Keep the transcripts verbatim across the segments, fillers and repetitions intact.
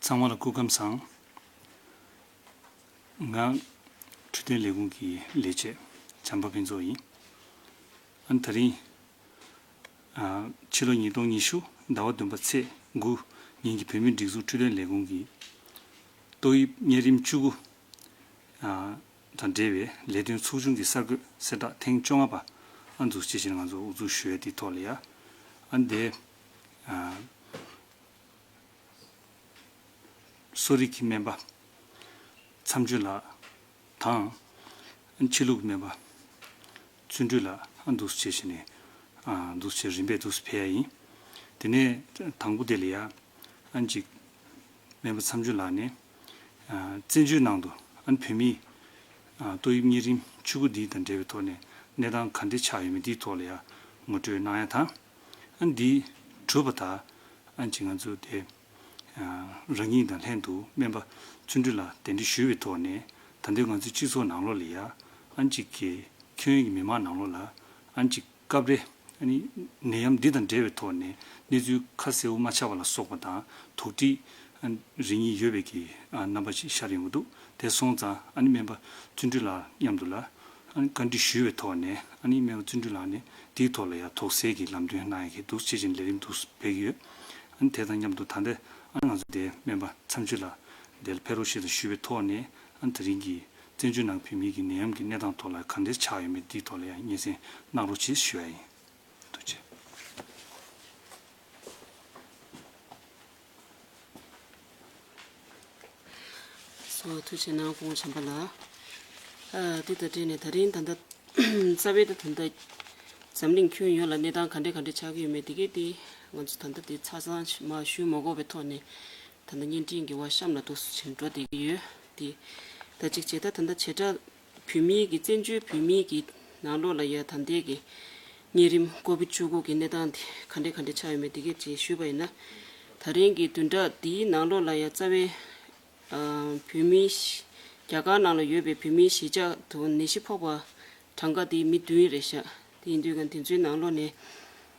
ཚང་མ་ལ་སྐུ་ཁམས་བཟང་། ང་འཕྲོད་བསྟེན་ལས་ཁུངས་ཀྱི་ལས་བྱེད་བྱམས་པ་ཕུན་ཚོགས་ཡིན། ཨ་ནི་དེ་རིང་ཨ་ཕྱི་ལོ་ཉིས་སྟོང་ཉི་ཤུ་ཟླ་བ་བདུན་པ་ཚེས་དགུ་ཉིན་གྱི་བོད་མིའི་སྒྲིག་འཛུགས་འཕྲོད་བསྟེན་ལས་ཁུངས་ཀྱི་ཏོག་དབྱིབས་གཉན་རིམས་བཅུ་དགུ་ཨ་དང་འབྲེལ་བའི་ལས་དོན་ཚོགས་ཆུང་གི་གསར་འགོད་གསལ་བསྒྲགས་ཐེངས་བཅོ་ལྔ་པ་ཨ་འདུག་སེ་བྱས་ནས་ང་ཚོ་དབུ་འཛུགས་ཞུ་ཡ་དེའི་ཐོག་ལ་ཡ། ཨ་འདི་ཨ་གསོ་རིག་གི་སྨན་པ་མཚམས་གཅོད་ལགས་དང་། ཕྱི་ལུགས་སྨན་པ་བརྩོན་འགྲུས་ལགས་ཨ་འདུག་སེ་བྱས་ནས་ཨ་འདུག་སེ་རིམ་པས་འདུག་སེ་ཕེབས་ཡ་ཡིན། དེ་ནས་དང་པོ་དེ་ལ་ཡ་ཨ་ཅིག་སྨན་པ་མཚམས་གཅོད་ལགས་ནས་ཨ་བཙན་བྱོལ་ནང་དུ་ཨ་བོད་མིའི་ཨ་ཏོག་དབྱིབས་གཉན་རིམས་བཅུ་དགུ་འདི་དང་འབྲེལ་བའི་ཐོག་ནས་གནས་སྟངས་ག་འདྲ་ཆགས་ཡོད་མེད་འདིའི་ཐོག་ལ་ཡ་ངོ་སྤྲོད་གནང་ཡ་དང་། ཨ་འདི་གྲུབ་པ་དང་ཨ་ཅིག་ང་ཚོ་དེ་རང་ཉིད་དང་ལྷན་དུ་སྨན་པ་བརྩོན་འགྲུས་ལགས་གདན་འདྲེན་ཞུས་པའི་ཐོག་ནས་ད་ལྟའི་ང་ཚོའི་སྤྱི་ཚོགས་ནང་ལོགས་ལ་ཡ་ཨ་ཅིག་གི་ཁྱོན་ཡོངས་ཀྱི་མི་མང་ནང་ལོགས་ལ་ཨ་ཅིག་སྐབས་རེ་ཨ་ནི་ནད་ཡམས་འདི་དང་འབྲེལ་བའི་ཐོག་ནས་གནས་ཚུལ་ཁ་གསལ་བོ་མ་ཆགས་པ་ལ་སོགས་པ་དང་དོགས་འདྲི་ཨ་རེ་གཉིས་ཡོད་པའི་གི་ཨ་རྣམ་པ་ཞིག་ཤར་ཡོང་གི་འདུག་དེ་སོང་ཙང་ཨ་ནི་སྨན་པ་བརྩོན་འགྲུས་ལགས་མཉམ་དུ་ལ་ཨ་ནི་བཀའ་འདྲི་ཞུས་པའི་ཐོག་ནས་ཨ་ནི་སྨན་པ་བརྩོན་འགྲུས་ལགས་ནས་དེའི་ཐོག་ལ་ཡང་དོགས་སེལ་གྱི་ལམ་སྟོན་གནང་ཡ་གི་འདུག་ཅེས་བྱས་ནས་ལས་རིམ་འདུག་སྤེལ་གྱི་ཡོད། ཨ་ནི་དེ་དང་མཉམ་དུ་ད་ལྟ་ཨ་ནི་ང་ཚོ་དེ་སྨན་པ་མཚམས་གཅོད་ལགས་དེ་ལ་ཕེབས་རོགས་ཞེས་དང་ཞུས་པའི་ཐོག་ནས་ཨ་ནི་དེ་རིང་གི་བཙན་བྱོལ་ནང་བོད་མིའི་གི་ནད་ཡམས་ཀྱི་གནས་སྟངས་ཐོག་ལ་ག་འདྲས་ཆགས་ཡོད་མེད་འདིའི་ཐོག་ལ་ཡང་སྙན་སེང་གནང་རོགས་ཞེས་ཞུ་ཡ་ཡིན། ཐུགས་རྗེ་ཆེ། སོ་ཐུགས་རྗེ་གནང་སྐུ་ངོ་བྱམས་པ་ལགས། ཨ་དེ་དང་འབྲེལ་ནས་ད་རིང་ད་ལྟ་རྩ་བའི་ད་ད་ལྟ་འཛམ་གླིང་ཁྱོན་ཡོངས་ལ་གནས་སྟངས་ག་འདྲ་ག་འདྲ་ཆགས་ཀྱི་ཡོད་མེད་དེ་གས་དེ་ང་ཚོ་ད་ལྟ་དེ་ཆ་ཚང་མ་ཞུ་མ་དགོས་པའི་ཐོག་ནས་ད་ལྟ་བརྙན་འཕྲིན་གྱི་བར་གཤམ་ལ་འདུག་སེ་འགྲོ་བསྡད་ཀྱི་ཡོད་དེ། ད་ཅིག་བྱས་ད་ད་ལྟ་བྱེ་བྲག་བོད་མིའི་གི་བཙན་བྱོལ་བོད་མིའི་གི་ནང་ལོགས་ལ་ཡ་ད་ལྟའི་གི་གཉན་རིམས་ཀོ་བིད་བཅུ་དགུ་གི་གནས་སྟངས་དེ་ག་འདྲ་ག་འདྲ་ཆགས་ཡོད་མེད་དེ་གས་ཅིག་ཞུས་པ་ཡིན་ན། ད་རིང་གི་བདུན་ཕྲག་འདིའི་ནང་ལོགས་ལ་ཡ་རྩ་བའི་ཨ་བོད་མིའི་གཞིས་རྒྱ་གར་ནང་ལ་ཡོད་པའི་བོད་མིའི་གཞིས་ཆགས་དུ་ནད་གཞི་ཕོག་པ་གྲངས་ཀ་དེ་མི་བདུན་རེད་ཤག་དེ་ཡིན་དུས་ཀྱང་དེ་ཚོའི་ནང་ལོགས་ནས་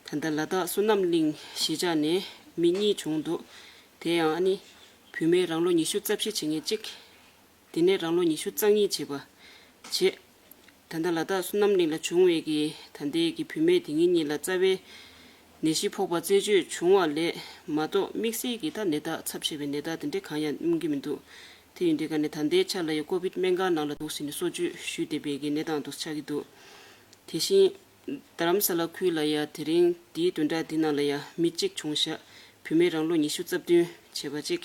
ད་ལྟ་ལ་དྭགས་བསོད་ནམས་གླིང་གཞིས་ཆགས་ནས་མི་གཉིས་བྱུང་འདུག་དེ་ཡང་ཨ་ནི་བུད་མེད་རང་ལོ་ཉི་ཤུ་རྩ་བཞི་བྱེད་མཁན་གཅིག་དེ་ནས་རང་ལོ་ཉི་ཤུ་རྩ་གཉིས་བྱེད་པ་བྱས། ད་ལྟ་ལ་དྭགས་བསོད་ནམས་གླིང་ལ་བྱུང་བའི་གི་ད་ལྟའི་གི་བུད་མེད་དེ་གཉིས་གཉིས་ལ་རྩ་བའི་ནད་གཞི་ཕོག་པ་རྩད་གཅོད་བྱུང་བ་ལས་མ་གཏོགས་དམིགས་བསལ་གྱི་ད་ནད་རྟགས་ཚབས་ཆེ་བའི་ནད་རྟགས་དེ་འདྲ་གང་ཡང་སྨིན་གྱི་མི་འདུག་དེ་ཡིན་དུས་ཀ་ནས་ད་ལྟའི་ཆ་ལ་ཡང་ཀོ་བིད་སྨན་ཁང་ནང་ལ་འདུག་ཟིན་ནས་གསོ་བཅོས་ཞུས་བསྡད་པའི་གི་གནས་སྟངས་འདུག་ཆགས་ཀྱི་འདུག་དེ་བཞིན་རྡ་རམ་ས་ལ་ཁུལ་ལ་ཡང་དེ་རིང་འདིའི་བདུན་ཕྲག་འདི་ནང་ལ་ཡང་མི་གཅིག་བྱུང་ཤག་བུད་མེད་རང་ལོ་ཉི་ཤུ་རྩ་བདུན་བྱས་པ་གཅིག་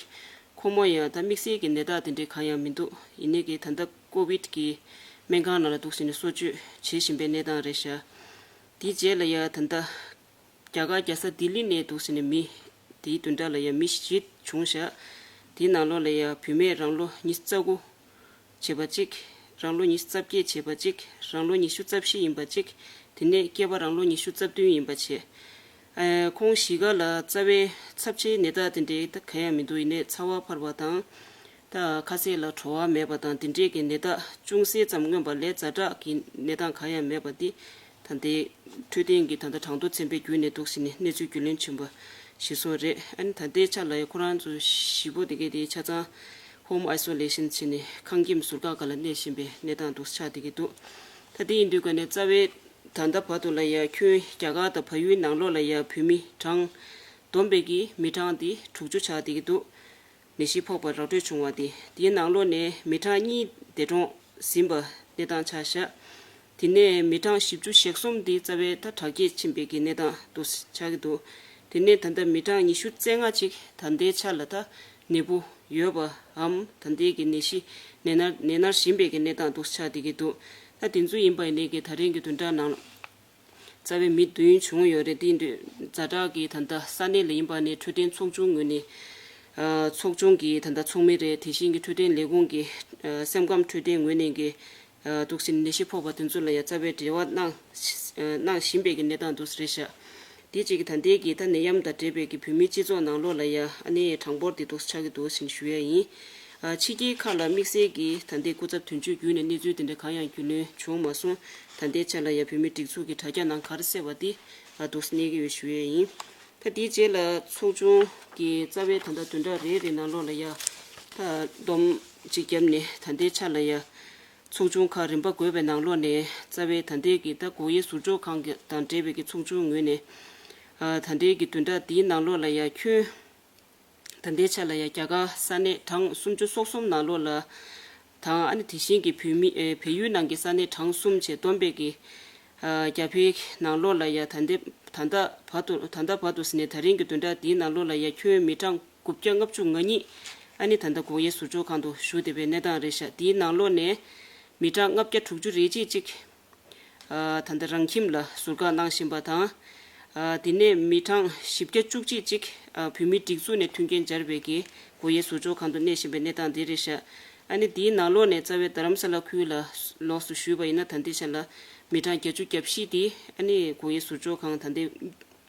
ཁོ་མོ་ཡང་ད་དམིགས་བསལ་གྱི་ནད་རྟགས་དེ་འདྲའི་གང་ཡང་མི་འདུག་ཡིན་ནའི་གི་ད་ལྟ་ཀོ་བིད་ཀྱི་སྨན་ཁང་ནང་ལ་འདུག་ཟིན་ནས་གསོ་བཅོས་བྱེད་བཞིན་པའི་གནས་སྟངས་རེད་ཤག་དེའི་རྗེས་ལ་ཡང་ད་ལྟ་རྒྱ་གར་རྒྱལ་ས་ལྡི་ལི་ནས་འདུག་ཟིན་ནས་མི་དེའི་བདུན་ཕྲག་ལ་ཡང་མི་བཞི་བྱུང་ཤག་དེའི་ནང་ལོགས་ལ་ཡང་བུད་མེད་རང་ལོ་ཉི་ཤུ་རྩ་དགུ་བྱས་པ་གཅིག་རང་ལོ་ཉི་ཤུ་རྩ་བརྒྱད་བྱས་པ་གཅིག་རང་ལོ་ཉི་ཤུ་རྩ་བཞི་ཡིན་པ་གཅིག་དེ་ནས་སྐྱེས་པ་རང་ལོ་ཉི་ཤུ་རྩ་བདུན་ཡིན་པ་བྱས། ཨ་ཁོང་བཞི་ཀ་ལ་རྩ་བའི་ཚབས་ཆེའི་ནད་རྟགས་དེ་འདྲའི་ད་གང་ཡང་མི་འདུག་ཡིན་ནའི་ཚ་བ་འཕར་བ་དང་། ད་ཁ་ཟས་ལ་བྲོ་བ་མེད་པ་དང་དེ་འདྲའི་གི་ནད་རྟགས་ཅུང་ཟད་ཙམ་མངོན་པ་ལས་ཛ་དྲག་གི་གནས་སྟངས་གང་ཡང་མེད་པ་འདི་ད་ལྟའི་འཕྲོད་བསྟེན་གྱི་ད་ལྟ་གྲངས་ཐོ་ཚན་པའི་བརྒྱུད་ནས་འདུག་ཟིན་ནས་གནས་ཚུལ་རྒྱུས་ལོན་བྱུང་བ་ཞིག་སོང་རེད། ཨ་ནི་ད་ལྟའི་ཆ་ལ་ཡང་ཁོ་རང་ཚོ་བཞི་པོ་དེ་གའི་དེ་ཆ་ཚང་ཧོམ་ཨའི་སོ་ལེ་ཤན་བྱས་ནས་ཁང་ཁྱིམ་ཟུར་བཀག་སྒང་ལ་གནས་བཞིན་པའི་གནས་སྟངས་འདུག་ཆགས་བསྡད་ཀྱི་འདུག་ད་དེ་ཡིན་དུས་ཀ་ནས་རྩ་བའི་ད་ལྟ་བར་དུ་ལ་ཡང་ཁྱོན་རྒྱ་གར་དང་བལ་ཡུལ་ནང་ལོགས་ལ་ཡང་བོད་མི་གྲངས་བསྡོམས་པའི་གི་མི་གྲངས་དེ་དྲུག་ཅུ་ཆགས་བསྡད་ཀྱི་འདུག་ནད་གཞི་ཕོག་པ་ར་སྤྲོད་བྱུང་བ་དེ་དེའི་ནང་ལོགས་ནས་མི་གྲངས་གཉིས་འདས་གྲོངས་ཟིན་པ་གནས་སྟངས་ཆགས་ཤག་དེ་ནས་མི་གྲངས་བཞི་བཅུ་ཞེ་གསུམ་དེ་རྩ་བའི་ད་དྲག་སྐྱེད་ཕྱིན་པའི་གི་གནས་སྟངས་འདུག་ཆགས་ཀྱི་འདུག་དེ་ནས་ད་ལྟ་མི་གྲངས་ཉི་ཤུ་རྩ་ལྔ་ཅིག་ད་ལྟའི་ཆ་ལ་ད་ནད་འབུ་ཡོད་པའམ་ད་ལྟའི་གི་ནད་གཞི་ནད་མནར་ནད་མནར་བཞིན་པའི་གི་གནས་སྟངས་འདུག་ཆགས་བསྡད་ཀྱི་འདུག་ད་དེ་ཚོ་ཡིན་པ་ཡིན་ནའི་གི་ད་རིང་གི་བདུན་ཕྲག་ནང་རྩ་བའི་མི་བདུན་བྱུང་ཡོད་རེད། དེ་ཡིན་དུས་ཛ་དྲག་གི་ད་ལྟ་ས་གནས་ལ་ཡིན་པ་ནས་འཕྲོད་བསྟེན་ཚོགས་ཆུང་ངོས་ནས་ཨ་ཚོགས་ཆུང་གི་ད་ལྟ་ཚོགས་མི་རེད། དེ་བཞིན་གྱི་འཕྲོད་བསྟེན་ལས་ཁུངས་ཀྱི་ཨ་སེམས་ཁམས་འཕྲོད་བསྟེན་ངོས་ནས་ཀྱི་ཨ་འདུག་སེ་ནད་གཞི་ཕོག་པ་དེ་ཚོ་ལ་ཡང་རྩ་བའི་འབྲེལ་བ་གནང་ཨ་གནང་བཞིན་པའི་གི་གནས་སྟངས་འདུག་སེ་རེད་ཤག་དེ་གཅིག་གི་ད་ལྟའི་གི་ད་ནད་ཡམས་དང་འབྲེལ་བའི་གི་བོད་མིའི་སྤྱི་ཚོགས་ནང་ལོགས་ལ་ཡང་ཨ་ནི་གྲངས་འབོར་དེ་འདུག་སེ་ཆགས་ཀྱི་འདུག་ཟེར་ཞུ་ཡ་ཡིན། ཨ་ཕྱི་རྒྱལ་ཁག་ལ་དམིགས་བསལ་གྱི་ད་ལྟའི་སྐུ་ཚབ་དོན་གཅོད་བརྒྱུད་ནས་གནས་ཚུལ་དེ་འདྲ་གང་ཡང་རྒྱུས་ལོན་བྱུང་མ་སོང་། ད་ལྟའི་ཆ་ལ་ཡང་བོད་མིའི་སྒྲིག་འཛུགས་ཀྱི་དྲ་རྒྱ་ནང་ག་རེ་གསལ་བ་དེ་ཨ་འདུག་སེ་གནས་ཀྱི་ཡོད་ཞུ་ཡས་ཡིན། ད་ ད་དེའི་རྗེས་ལ་ཚོགས་ཆུང་གི་རྩ་བའི་ད་ལྟ་བདུན་ཕྲག་རེ་རེ་ནང་ལོགས་ལ་ཡ་ད་སྡོམ་གཅིག་བརྒྱབ་ནས་ད་ལྟའི་ཆ་ལ་ཡ་ཚོགས་ཆུང་ཁག་རིམ་པ་བགོས་པའི་ནང་ལོགས་ནས་རྩ་བའི་ད་ལྟའི་གི་ད་སྒོ་དབྱེ་ཟུར་འཇོག་ཁང་གི་དང་འབྲེལ་བའི་གི་ཚོགས་ཆུང་ངོས་ནས་ཨ་ད་ལྟའི་གི་བདུན་ཕྲག་འདིའི་ནང་ལོགས་ལ་ཡ་ཁྱོན་ད་ལྟའི་ཆ་ལ་ཡ་རྒྱ་གར་ས་གནས་གྲངས་སུམ་ཅུ་སོ་གསུམ་ནང་ལོགས་ལ་དང་ཨ་ནི་དེ་བཞིན་གྱི་བོད་མི་ཨེ་བལ་ཡུལ་ནང་གི་ས་གནས་གྲངས་གསུམ་བཅས་བསྡོམས་པའི་གི་ཨ་རྒྱ་བལ་ནང་ལོགས་ལ་ཡ་ད་ལྟའི་ད་ལྟ་བར་དུ་ད་ལྟ་བར་དུ་ཟིན་ནས་ད་རིང་གི་བདུན་ཕྲག་འདིའི་ནང་ལོགས་ལ་ཡ་ཁྱོན་མི་གྲངས་དགུ་བརྒྱ་ལྔ་བཅུ་ང་གཉིས་ཨ་ནི་ད་ལྟ་སྒོ་དབྱེ་ཟུར་འཇོག་ཁང་དུ་བཞུགས་བསྡད་པའི་གནས་སྟངས་རེད་ཤག་དེའི་ནང་ལོགས་ནས་མི་གྲངས་ལྔ་བརྒྱ་དྲུག་ཅུ་རེ་གཅིག་ཅིག་ཨ་ད་ལྟ་རང་ཁྱིམ་ལ་ཟུར་བཀག་གནང་བཞིན་པ་དང་། ཨ་དེ་ནས་མི་གྲངས་བཞི་བརྒྱ་བཅུ་གཅིག་ཅིག་ཨ་བོད་མིའི་སྒྲིག་འཛུགས་ནས་མཐུན་རྐྱེན་སྦྱར་བའི་གི་སྒོ་དབྱེ་ཟུར་འཇོག་ཁང་དུ་གནས་བཞིན་པའི་གནས་སྟངས་དེ་རེད་ཤག་ཨ་ནི་དེའི་ནང་ལོགས་ནས་རྩ་བའི་རྡ་རམ་ས་ལ་ཁུལ་ལ་ལོགས་སུ་ཞུས་པ་ཡིན་ན་ད་ལྟའི་ཆ་ལ་མི་གྲངས་བརྒྱད་ཅུ་གྱ་བཞི་དེ་ཨ་ནི་སྒོ་དབྱེ་ཟུར་འཇོག་ཁང་ད་ལྟའི་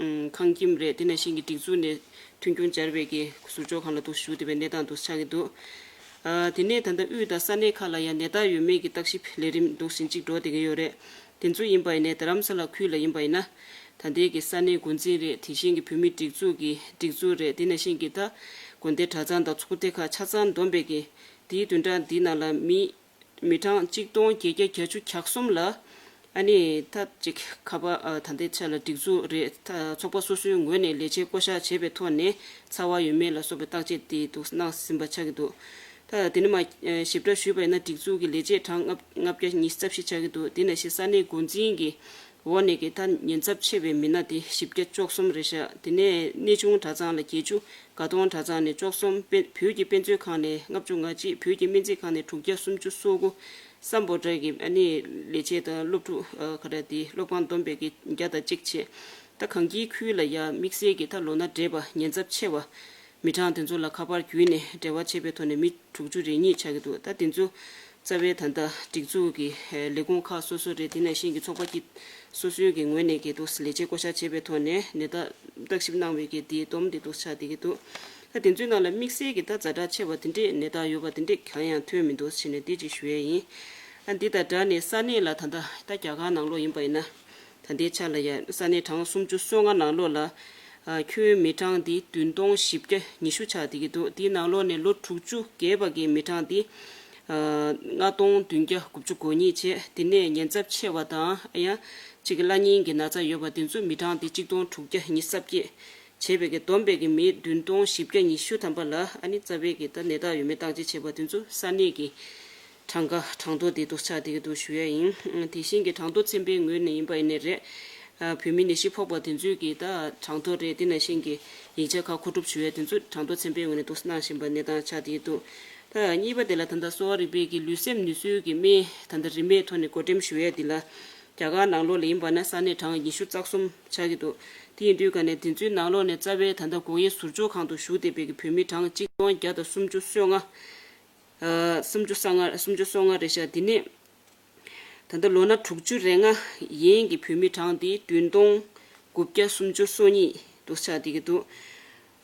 ཨུམ་ཁང་ཁྱིམ་རེད། དེ་ནང་བཞིན་གྱི་སྒྲིག་འཛུགས་ནས་མཐུན་རྐྱེན་སྦྱར་བའི་གི་ཟུར་འཇོག་ཁང་ལ་འདུག་བཞུགས་བསྡད་པའི་གནས་སྟངས་འདུག་ཆགས་ཀྱི་འདུག་ཨ་དེ་ནས་ད་ལྟ་དབུས་དང་ས་གནས་ཁག་ལ་ཡང་ནད་རྟགས་ཡོད་མེད་ཀྱི་བརྟག་ཞིབ་ལས་རིམ་འདུག་ཟིན་གཅིག་འགྲོ་བསྡད་ཀྱི་ཡོད་རེད། དེ་ཚོ་ཡིན་པ་ཡིན་ནའི་རྡ་རམ་ས་ལ་ཁུལ་ལ་ཡིན་པ་ཡིན་ན་ད་ལྟའི་གི་ས་གནས་འགོ་འཛིན་རེད། དེ་བཞིན་གྱི་བོད་མིའི་སྒྲིག་འཛུགས་ཀྱི་སྒྲིག་འཛུགས་རེད། དེ་ནང་བཞིན་གྱི་ད་དགོན་སྡེ་གྲྭ་ཚང་དང་ཚོགས་སྡེ་ཁག་ཆ་ཚང་བསྡོམས་པའི་གི་དེའི་བདུན་ཕྲག་འདི་ནང་ལ་མི་མི་གྲངས་གཅིག་སྟོང་བརྒྱད་བརྒྱ་བརྒྱད་ཅུ་གྱ་གསུམ་ལ་ཨ་ནི་ད་ཅིག་ཁ་པར་ཨ་ད་ལྟའི་ཆ་ལ་སྒྲིག་འཛུགས་རེད། ད་ཚོགས་པ་སོ་སོའི་ངོས་ནས་ལས་བྱེད་བསྐོ་གཞག་བྱས་པའི་ཐོག་ནས་འཚར་བ་ཡོད་མེད་ལ་སོགས་པའི་བརྟག་དཔྱད་དེ་འདུག་གནང་ཟིན་པ་ཆགས་ཀྱི་འདུག་ད་དེ་ནས་མ་ཞིབ་ཕྲ་ཞུས་པ་ཡིན་ན་སྒྲིག་འཛུགས་ཀྱི་ལས་བྱེད་གྲངས་ལྔ་ལྔ་བརྒྱ་ཉི་ཤུ་རྩ་བཞི་ཆགས་ཀྱི་འདུག་དེ་ནང་བཞིན་ས་གནས་འགོ་འཛིན་གྱི་འོག་ནས་ཀྱི་ད་ཉེན་ཚབས་ཆེ་བའི་མི་སྣ་དེ་བཞི་བརྒྱ་བཅུ་གསུམ་རེད་ཤག་དེ་ནས་གནས་ཆུང་གྲྭ་ཚང་ལ་བརྒྱད་ཅུ། དགའ་གདོང་གྲྭ་ཚང་ནས་བཅུ་གསུམ། དཔེ་བོད་ཀྱི་དཔེ་མཛོད་ཁང་ནས་ལྔ་བཅུ་ང་གཅིག་བོད་ཀྱི་སྨན་རྩིས་ཁང་ནས་དྲུག་བརྒྱ་སུམ་ཅུ་སོ་དགུ། སམ་བྷོ་ཊ་གི་ཨ་ནི་ལས་བྱེད་དང་སློབ་ཕྲུག་ཨ་ག་རེ་དེ་སློབ་ཁང་བསྡོམས་པའི་གི་བརྒྱ་དང་གཅིག་བྱས། ད་གངས་སྐྱིད་ཁུལ་ལ་ཡ་དམིགས་བསལ་གྱི་ད་ལོ་ན་བགྲེས་པ་ཉེན་ཚབས་ཆེ་བ་མི་གྲངས་དེ་ཚོ་ལ་ཁ་པར་བརྒྱུད་ནས་འབྲེལ་བ་བྱས་པའི་ཐོག་ནས་མི་དྲུག་ཅུ་རེ་གཉིས་ཆགས་ཀྱི་འདུག་ད་དེ་ཚོ་རྩ་བའི་ད་ལྟ་སྒྲིག་འཛུགས་ཀྱི་ལས་ཁུངས་ཁག་སོ་སོ་རེད། དེ་ནང་བཞིན་གྱི་ཚོགས་པ་གི་སོ་སོའི་གི་ངོས་ནས་གི་འདུག་ལས་བྱེད་བསྐོ་གཞག་བྱས་པའི་ཐོག་ནས་ནད་རྟགས་བརྟག་ཞིབ་གནང་བའི་གི་དེའི་སྡོམ་དེ་འདུག་ཆགས་བསྡད་ཀྱི་འདུག་ད་དེ་ཚོའི་ནང་ལ་དམིགས་བསལ་གྱི་ད་ཛ་དྲག་ཆེ་བ་དེ་འདྲས་ནད་རྟགས་ཡོད་པ་དེ་འདྲས་གང་ཡང་ཐོན་མི་འདུག་ཟེར་ནས་དེ་ཅིག་ཞུ་ཡས་ཡིན། ཨ་འདི་དང་སྦྲགས་ནས་ས་གནས་ལ་ད་ལྟ་ད་རྒྱ་གར་ནང་ལོགས་ཡིན་པ་ཡིན་ན། ད་ལྟའི་ཆ་ལ་ཡ་ས་གནས་གྲངས་སུམ་ཅུ་སོ་ལྔ་ནང་ལོགས་ལ་ཨ་ཁྱོན་མི་གྲངས་འདི་བདུན་སྟོང་བཞི་བརྒྱ་ཉི་ཤུ་ཆགས་བསྡད་ཀྱི་འདུག་དེའི་ནང་ལོགས་ནས་ལོ་དྲུག་ཅུ་བརྒལ་བ་གི་མི་གྲངས་འདི་ཨ་ལྔ་སྟོང་བདུན་བརྒྱ་དགུ་བཅུ་གོ་གཉིས་བྱས། དེ་ནས་ཉེན་ཚབས་ཆེ་བ་དང་ཡང་གཅིག་གི་བླ་གཉན་གྱི་ན་ཚ་ཡོད་པ་དེ་ཚོ་མི་གྲངས་འདི་གཅིག་སྟོང་དྲུག་བརྒྱ་ཉི་ཤུ་རྩ་བརྒྱད་བྱས་པའི་གི་བསྡོམས་པའི་གི་མི་བདུན་སྟོང་བཞི་བརྒྱ་ཉི་ཤུ་ཐམ་པ་ལ་ཨ་ནི་རྩ་བའི་གི་ད་ནད་རྟགས་ཡོད་མེད་བརྟག་དཔྱད་བྱས་པ་དེ་ཚོ་ས་གནས་གི་གྲངས་ཀ་གྲངས་ཐོ་དེ་འདུག་ཆགས་བསྡད་ཀྱི་འདུག་ཞུ་ཡ་ཡིན། དེ་བཞིན་གྱི་གྲངས་ཐོ་ཚན་པའི་ངོས་ནས་ཡིན་པ་ཡིན་ནའི་རེད། ཨ་བོད་མི་ནད་གཞི་ཕོག་པ་དེ་ཚོའི་གི་ད་གྲངས་ཐོ་རེད། དེ་ནང་བཞིན་གྱི་ཡིག་ཆ་ཁག་མཁོ་སྒྲུབ་ཞུ་ཡ་དེ་ཚོ་གྲངས་ཐོ་ཚན་པའི་ངོས་ནས་འདུག་གནང་བཞིན་པ་གནས་སྟངས་ཆགས་བསྡད་ཀྱི་འདུག་ད་གཉིས་པ་དེ་ལ་ད་ལྟ་གསོ་བ་རིག་པའི་གི་ལུས་སེམས་ནུས་གསོའི་གི་སྨན་ད་ལྟ་རིན་མེད་ཐོག་ནས་བགོ་འགྲེམས་ཞུ་ཡ་དེ་ལ་རྒྱ་གར་ནང་ལོགས་ལ་ཡིན་པ་ན་ས་གནས་གྲངས་ཉི་ཤུ་རྩ་གསུམ་ཆགས་ཀྱི་འདུག་དེ་ཡིན་དུས་ག་ནས་དེ་ཚོའི་ནང་ལོགས་ནས་རྩ་བའི་ད་ལྟ་སྒོ་དབྱེ་ཟུར་འཇོག་ཁང་དུ་བཞུགས་བསྡད་པའི་གི་བོད་མི་གྲངས་གཅིག་སྟོང་བརྒྱ་དང་སུམ་ཅུ་སོ་ལྔ། ཨ་སུམ་ཅུ་སོ་ལྔ། སུམ་ཅུ་སོ་ལྔ་རེད་ཤག་དེ་ནས་ད་ལྟ་ལོ་ན་དྲུག་ཅུ་རེ་ལྔ་ཡན་གྱི་བོད་མི་གྲངས་དེ་བདུན་སྟོང་དགུ་བརྒྱ་སུམ་ཅུ་སོ་གཉིས་འདུག་ཆགས་བསྡད་ཀྱི་འདུག་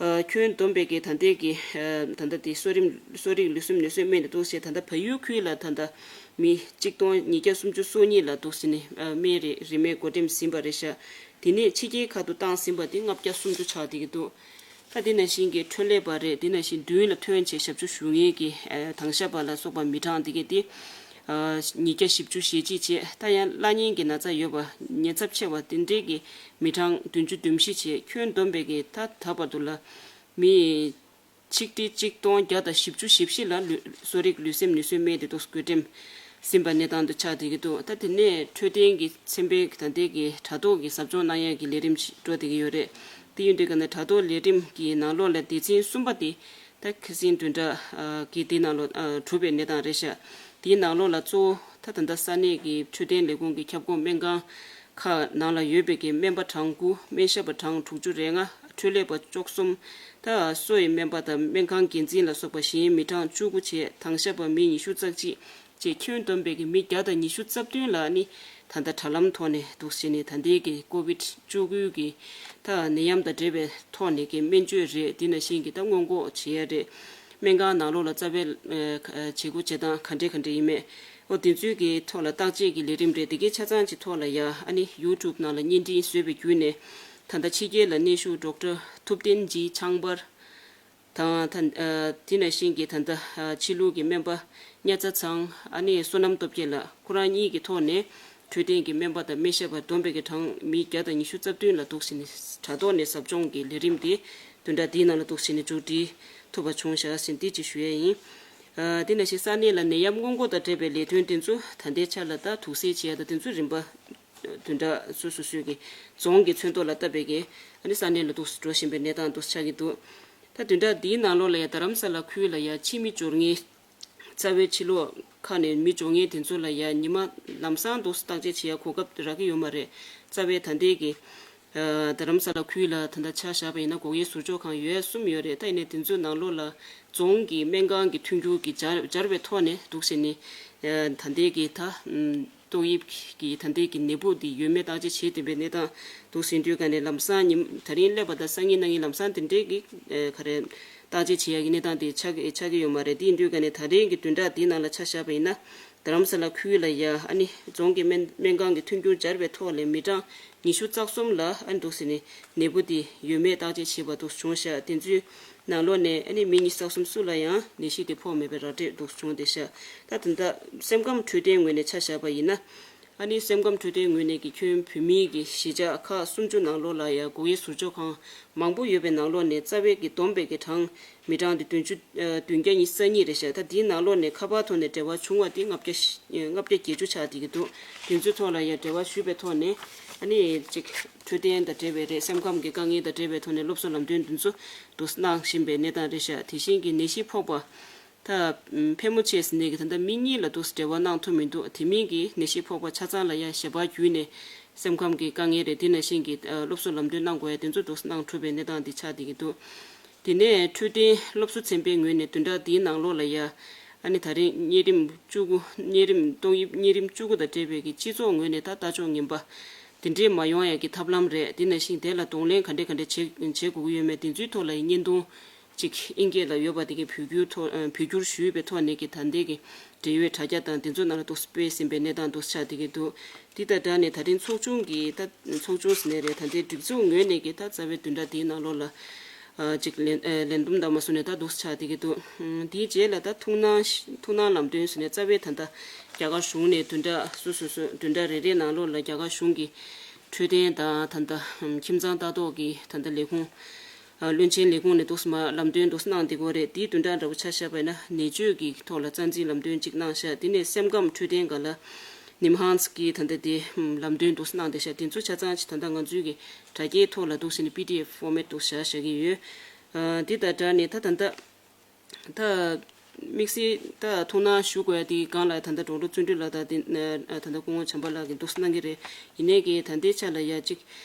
ཨ་ཁྱོན་བསྡོམས་པའི་གི་ད་ལྟའི་གི་ཨ་ད་ལྟ་དེ་གསོ་རིམ་གསོ་རིག་ལུས་སེམས་ནུས་གསོའི་སྨན་དེ་འདུག་ཟེར། ད་ལྟ་བལ་ཡུལ་ཁུལ་ལ་ད་ལྟ་མི་གཅིག་སྟོང་ཉིས་བརྒྱ་སུམ་ཅུ་སོ་གཉིས་ལ་འདུག་ཟེར་ནས་ཨ་སྨན་རེ་རིན་མེད་བགོ་འགྲེམས་ཟིན་པ་རེད་ཤག་དེ་ནས་ཕྱི་རྒྱལ་ཁག་ཏུ་བཏང་ཟིན་པ་དེ་ལྔ་བརྒྱ་སུམ་ཅུ་ཆགས་བསྡད་ཀྱི་འདུག་ད་དེ་ནང་བཞིན་གྱི་འཕྲོད་ལས་པ་རེད། དེ་ནང་བཞིན་མདུན་ལ་ཐོན་བྱས་ཞབས་ཞུ་ཞུ་མཁན་གྱི་ཨ་དྭངས་ཞབས་པ་ལ་སོགས་པ་མི་གྲངས་དེ་གས་དེ་ཨ་ཉིས་བརྒྱ་བཞི་བཅུ་ཞེ་གཅིག་བྱས། ད་ཡང་བླ་གཉན་གྱི་ན་ཚ་ཡོད་པ་ཉེན་ཚབས་ཆེ་བ་དེ་འདྲའི་གི་མི་གྲངས་བདུན་ཅུ་དོན་བཞི་བྱས། ཁྱོན་བསྡོམས་པའི་གི་ད་ད་བར་དུ་ལ་མི་ཆིག་ཁྲི་གཅིག་སྟོང་བརྒྱ་དང་བཞི་བཅུ་ཞེ་བཞི་ལ་ལུས་གསོ་རིག་ལུས་སེམས་ནུས་གསོའི་སྨན་དེ་དག་བགོ་འགྲེམས་ཟིན་པ་གནས་སྟངས་དུ་ཆགས་བསྡད་ཀྱི་འདུག་ད་དེ་ནས་འཕྲོད་བསྟེན་གྱི་ཚན་པའི་ད་ལྟའི་གི་དྲ་ཐོག་གི་ཟབ་སྦྱོང་གནང་ཡས་ཀྱི་ལས་རིམ་ཞིག་འགྲོ་བསྡད་ཀྱི་ཡོད་རེད། དེ་ཡིན་དུས་ག་ནས་དྲ་ཐོག་ལས་རིམ་གྱི་ནང་ལོགས་ལ་སྡེ་ཚན་གསུམ་པ་དེ་ད་ཁ་སང་བདུན་ཕྲག་ཨ་གི་དེ་ནང་ལོགས་ཨ་གྲུབ་པའི་གནས་སྟངས་རེད་ཤག་དེའི་ནང་ལོགས་ལ་གཙོ་བོ་ད་ད་ལྟ་ས་གནས་ཀྱི་འཕྲོད་བསྟེན་ལས་ཁུངས་ཀྱི་ཁྱབ་ཁོངས་སྨན་ཁང་ཁག་ནང་ལ་ཡོད་པའི་གི་སྨན་པ་གྲངས་དགུ། སྨན་ཞབས་པ་གྲངས་དྲུག་ཅུ་རེ་ལྔ། འཕྲོད་ལས་པ་བཅུ་གསུམ། ད་གསོ་བའི་སྨན་པ་དང་སྨན་ཁང་འགན་འཛིན་ལ་སོགས་པ་གཞན་མི་གྲངས་བཅུ་དགུ་བྱས། དྭངས་ཞབས་པ་མི་ཉི་ཤུ་རྩ་གཅིག་བཅས་ཁྱོན་བསྡོམས་པའི་གི་མི་བརྒྱ་དང་ཉི་ཤུ་རྩ་བདུན་ལ་ནི་ད་ལྟ་དྲ་ལམ་ཐོག་ནས་འདུག་བྱས་ནས་ད་ལྟའི་གི་ཀོ་བིད་བཅུ་དགུ་གི་ད་ནད་ཡམས་དང་འབྲེལ་བའི་ཐོག་ནས་གི་སྨན་བཅོས་རེད། དེ་ནང་བཞིན་གི་ད་སྔོན་འགོག་བྱེད་ཡ་རེད། སྨན་ཁང་ནང་ལོགས་ལ་རྩ་བའི་ཨ་བྱེད་སྒོ་བྱེད་སྟངས་ག་འདྲས་ག་འདྲས་ཡིན་མེད། ཨོ་དེ་ཚོའི་གི་ཐོག་ལ་བརྟག་དཔྱད་ཀྱི་ལས་རིམ་རེད། དེ་གའི་ཆ་ཚང་གི་ཐོག་ལ་ཡ་ཨ་ནི་ཡུ་ཊུབ་ནང་ལ་བརྙན་འཕྲིན་བཟོས་པའི་བརྒྱུད་ནས་ ད་ལྟ་ཕྱི་རྒྱལ་ལ་གནས་བཞུགས་ཌོག་ཊར་ཐུབ་བསྟན་ཇི་ཆང་འབར་དང་། ད་ཨ་དེ་ནང་བཞིན་གྱི་ད་ལྟ་ཨ་ཕྱི་ལུགས་ཀྱི་སྨན་པ་རྨ་ཚ་ཚང་། ཨ་ནི་བསོད་ནམས་སྟོབས་རྒྱལ་ལགས། ཁོ་རང་གཉིས་ཀྱི་ཐོག་ནས་འཕྲོད་བསྟེན་གྱི་སྨན་པ་དང་སྨན་ཞབས་པ་བསྡོམས་པའི་གི་གྲངས་མི་བརྒྱ་དང་ཉི་ཤུ་རྩ་བདུན་ལ་འདུག་སེ་ནས་དྲ་ཐོག་ནས་ཟབ་སྦྱོང་གི་ལས་རིམ་དེ་བདུན་ཕྲག་འདིའི་ནང་ལ་འདུག་སེ་ནས་མཇུག་སྒྲིལ་ཐུབ་པ་བྱུང་བཞག་ཟེར་འདི་ཅིག་ཞུ་ཡས་ཡིན། ཨ་དེ་ནང་བཞིན་ས་གནས་ལ་ནད་ཡམས་སྔོན་འགོག་དང་འབྲེལ་བའི་ལས་དོན་དེ་ཚོ་ད་ལྟའི་ཆ་ལ་ད་དུག་སེལ་བྱེད་ཡ་དང་དེ་ཚོ་རིམ་པ་བདུན་ཕྲག་སོ་སོ་སོའི་གི་རྫོང་གི་ཚོན་མདོག་ལ་བཏབ་པའི་གི་ཨ་ནི་ས་གནས་ལ་འདུག་སེ་འགྲོ་བཞིན་པའི་གནས་སྟངས་འདུག་སེ་ཆགས་ཀྱི་འདུག་ད་བདུན་ཕྲག་འདིའི་ནང་ལོགས་ལ་ཡ་རྡ་རམ་ས་ལ་ཁུལ་ལ་ཡ་ཕྱི་མི་འབྱོར་མཁན། རྩ་བའི་ཕྱི་ལོགས་ཁག་ནས་མི་འབྱོར་མཁན་དེ་ཚོ་ལ་ཡ་ཉི་མ་ལམ་སང་འདུག་སེ་བརྟག་དཔྱད་བྱེད་ཡ་གོ་སྐབས་རག་གི་ཡོད་མ་རེད། རྩ་བའི་ད་ལྟའི་གི་ཨ་རྡ་རམ་ས་ལ་ཁུལ་ལ་ད་ལྟ་ཆ་བཞག་པ་ཡིན་ན་སྒོག་ཡའི་ཟུར་འཇོག་ཁང་ཡོད་གསུམ་ཡོད་རེད། ད་ཡིན་ནའི་དེ་ཚོའི་ནང་ལོགས་ལ་རྫོང་གི་སྨན་ཁང་གི་མཐུན་འགྱུར་གྱི་སྦྱར་སྦྱར་བའི་ཐོག་ནས་འདུག་སེ་ནས་ཨ་ད་ལྟའི་གི་ད་ཨམ་ཏོག་དབྱིབས་ཀྱི་ད་ལྟའི་གི་ནད་འབུ་འདི་ཡོད་མེད་བརྟག་དཔྱད་བྱེད་བསྡད་པའི་གནས་སྟངས་འདུག་སེ་ཡིན་དུས་ག་ནས་ལམ་སང་ཉིན་ད་རིང་སླེབས་པ་དང་སང་ཉིན་གནངས་ཉིན་ལམ་སང་དེ་འདྲའི་གི་ཨ་ག་རེ་བརྟག་དཔྱད་བྱེད་ཡ་གི་གནས་སྟངས་དེ་ཆགས་ཀྱི་ཆགས་ཀྱི་ཡོད་མ་རེད། དེ་ཡིན་དུས་ག་ནས་ད་རིང་གི་བདུན་ཕྲག་འདིའི་ནང་ལ་ཆ་བཞག་པ་ཡིན་ན། རྡ་རམ་ས་ལ་ཁུལ་ལ་ཡ་ཨ་ནི་རྫོང་གི་སྨན་སྨན་ཁང་གི་མཐུན་འགྱུར་སྦྱར་བའི་ཐོག་ལས་མི་གྲངས་ཉི་ཤུ་རྩ་གསུམ་ལ་ཨ་ནི་འདུག་སེ་ནས་ནད་འབུ་དེ་ཡོད་མེད་བརྟག་དཔྱད་བྱས་པ་འདུག་བྱུང་ཤག་དེ་ཚོའི་ནང་ལོགས་ནས་ཨ་ནི་མི་ཉི་ཤུ་རྩ་གསུམ་སུ་ལ་ཡང་ནད་གཞི་དེ་ཕོག་མེད་པའི་ར་སྤྲོད་འདུག་བྱུང་བསྡད་ཤག་ད་ད་ལྟ་སེམས་ཁམས་འཕྲོད་བསྟེན་ངོས་ནས་ཆ་བཞག་པ་ཡིན་ན། ཨ་ནི་སེམས་ཁམས་འཕྲོད་བསྟེན་ངོས་ནས་ཀྱི་ཁྱོན་བོད་མིའི་གི་གཞིས་ཆགས་ཁག་སུམ་ཅུ་ནང་ལོགས་ལ་ཡ་སྒོག་ཡའི་ཟུར་འཇོག་ཁང་མང་པོ་ཡོད་པའི་ནང་ལོགས་ནས་རྩ་བའི་གི་བསྡོམས་པའི་གི་གྲངས་མི་གྲངས་དེ་བདུན་ཅུ་ཨ་བདུན་བརྒྱ་ཉི་ཤུ་རྩ་གཉིས་རེད་ཤག་ད་དེའི་ནང་ལོགས་ནས་ཁ་པར་ཐོག་ནས་འབྲེལ་བ་བྱུང་བ་དེ་ལྔ་བརྒྱ་ཨ་ལྔ་བརྒྱ་བརྒྱད་ཅུ་ཆགས་བསྡད་ཀྱི་འདུག་དེ་ཚོའི་ཐོག་ལ་ཡ་འབྲེལ་བ་ཞུས་པའི་ཐོག་ནས་ཨ་ནི་ཅིག་འཕྲོད་བསྟེན་དང་འབྲེལ་བའི་རེད། སེམས་ཁམས་ཀྱི་དཀའ་ངལ་དང་འབྲེལ་བའི་ཐོག་ནས་སློབ་གསོ་ལམ་སྟོན་དེ་ཚོ་འདུག་གནང་བཞིན་པའི་གནས་སྟངས་རེད་ཤག་དེ་བཞིན་གྱི་ནད་གཞི་ཕོག་པ། ད་ཕལ་མོ་ཆེ་ཟིན་ནས་ཀྱི་ད་ལྟ་མི་གཉིས་ལ་འདུག་འབྲེལ་བ་གནང་ཐུབ་མི་འདུག་དེ་མིན་གྱི་ནད་གཞི་ཕོག་པ་ཆ་ཚང་ལ་ཡང་ཞལ་པར་བརྒྱུད་ནས་སེམས་ཁམས་ཀྱི་དཀའ་ངལ་རེད། དེ་ནང་བཞིན་གྱི་ཨ་སློབ་གསོ་ལམ་སྟོན་གནང་དགོས་ཡ་དེ་ཚོ་འདུག་གནང་ཐུབ་པའི་གནས་སྟངས་འདི་ཆགས་བསྡད་ཀྱི་འདུག་དེ་ནས་འཕྲོད་བསྟེན་སློབ་གསོ་ཚན་པའི་ངོས་ནས་བདུན་ཕྲག་འདིའི་ནང་ལོགས་ལ་ཡ་ཨ་ནི་ད་རིང་གཉན་རིམས་བཅུ་དགུ་གཉན་རིམས་ཏོག་དབྱིབས་གཉན་རིམས་བཅུ་དགུ་དང་འབྲེལ་བའི་གི་སྤྱི་ཚོགས་ངོས་ནས་ད་ལྟ་ཕྱོགས་ངན་པ་དེ་འདྲས་མ་ཡོང་ཡ་གི་ཐབས་ལམ་རེད། དེ་ནང་བཞིན་དེ་ལ་གདོང་ལེན་ག་འདྲས་ག་འདྲས་བྱེད་བྱེད་དགོས་ཀྱི་ཡོད་མེད་དེ་ཚོའི་ཐོག་ལ་ཡ་བརྙན་ཐུང་གཅིག་ཨིན་སྐད་ལ་ཡོད་པ་དེ་གའི་བོད་བསྒྱུར་ཐོག་ཨ་བོད་བསྒྱུར་ཞུས་པའི་ཐོག་ནས་ཀྱི་ད་ལྟའི་གི་འབྲེལ་ཡོད་དྲ་རྒྱ་དང་དེ་ཚོ་ནང་ལ་འདུག་སྤེལ་ཟིན་པའི་གནས་སྟངས་འདུག་ཆགས་བསྡད་ཀྱི་འདུག་དེ་དང་སྦྲགས་ནས་ད་རིང་ཚོགས་ཆུང་གི་ད་ཚོགས་ཆུང་ཟེར་ནའི་རེད། ད་ལྟའི་སྒྲིག་འཛུགས་ངོས་ནས་ཀྱི་ད་རྩ་བའི་བདུན་ཕྲག་དེའི་ནང་ལོགས་ལ་ཨ་ཅིག་ལན་ཨ་ལན་འདུམ་དང་མ་སོང་ནས་ད་འདུག་ཆགས་བསྡད་ཀྱི་འདུག་དེའི་རྗེས་ལ་ད་ཐུགས་སྣང་ཐུགས་སྣང་ལམ་སྟོན་ཟེར་ནས་རྩ་བའི་ད་ལྟ་རྒྱ་གར་གཞུང་ནས་བདུན་ཕྲག་སོ་སོ་སོ་བདུན་ཕྲག་རེ་རེའི་ནང་ལོགས་ལ་རྒྱ་གར་གཞུང་གི་འཕྲོད་བསྟེན་དང་ད་ལྟ་ཁྱིམ་ཚང་ལྟ་རྟོག་གི་ད་ལྟ་ལས་ཁུངས། ཨ་བློན་ཆེན་ལས་ཁུངས་ནས་འདུག་སེ་མར་ལམ་སྟོན་འདུག་སེ་གནང་བསྡད་ཀྱི་ཡོད་རེད། དེའི་བདུན་ཕྲག་འདྲ་པོ་ཆ་བཞག་པ་ཡིན་ན་ནད་བཅོས་ཀྱི་ཐོག་ལ་རྩ་འཛིན་ལམ་སྟོན་གཅིག་གནང་ཤག་དེ་ནས་སེམས་ཁམས་འཕྲོད་བསྟེན་སྒང་ལ་ནིམ་ཧན་སི་ཀྱིས་ད་ལྟ་དེ་ལམ་སྟོན་འདུག་སེ་གནང་བསྡད་ཤག་དེ་ཚོ་ཆ་ཚང་ཅིག་ད་ལྟ་ང་ཚོའི་གི་དྲ་རྒྱའི་ཐོག་ལ་འདུག་སེ་ནས་པི་ཌི་ཨེཕ་ཕོར་མེཊ་འདུག་བཞག་བཞག་གི་ཡོད། ཨ་དེ་དང་སྦྲགས་ནས་ད་ད་ལྟ་ད་དམིགས་བསལ་ད་ཐུགས་སྣང་ཞུ་དགོས་ཡ་དེ་སྒང་ལ་ད་ལྟ་ཌོག་ཊར་བརྩོན་འགྲུས་ལགས་དང་དེ་ད་ལྟ་སྐུ་ངོ་བྱམས་པ་ལགས་ཀྱིས་འདུག་སེ་གནང་གི་རེད། ཡིན་ནའི་གི་ད་ལྟའི་ཆ་ལ་ཡ་གཅིག་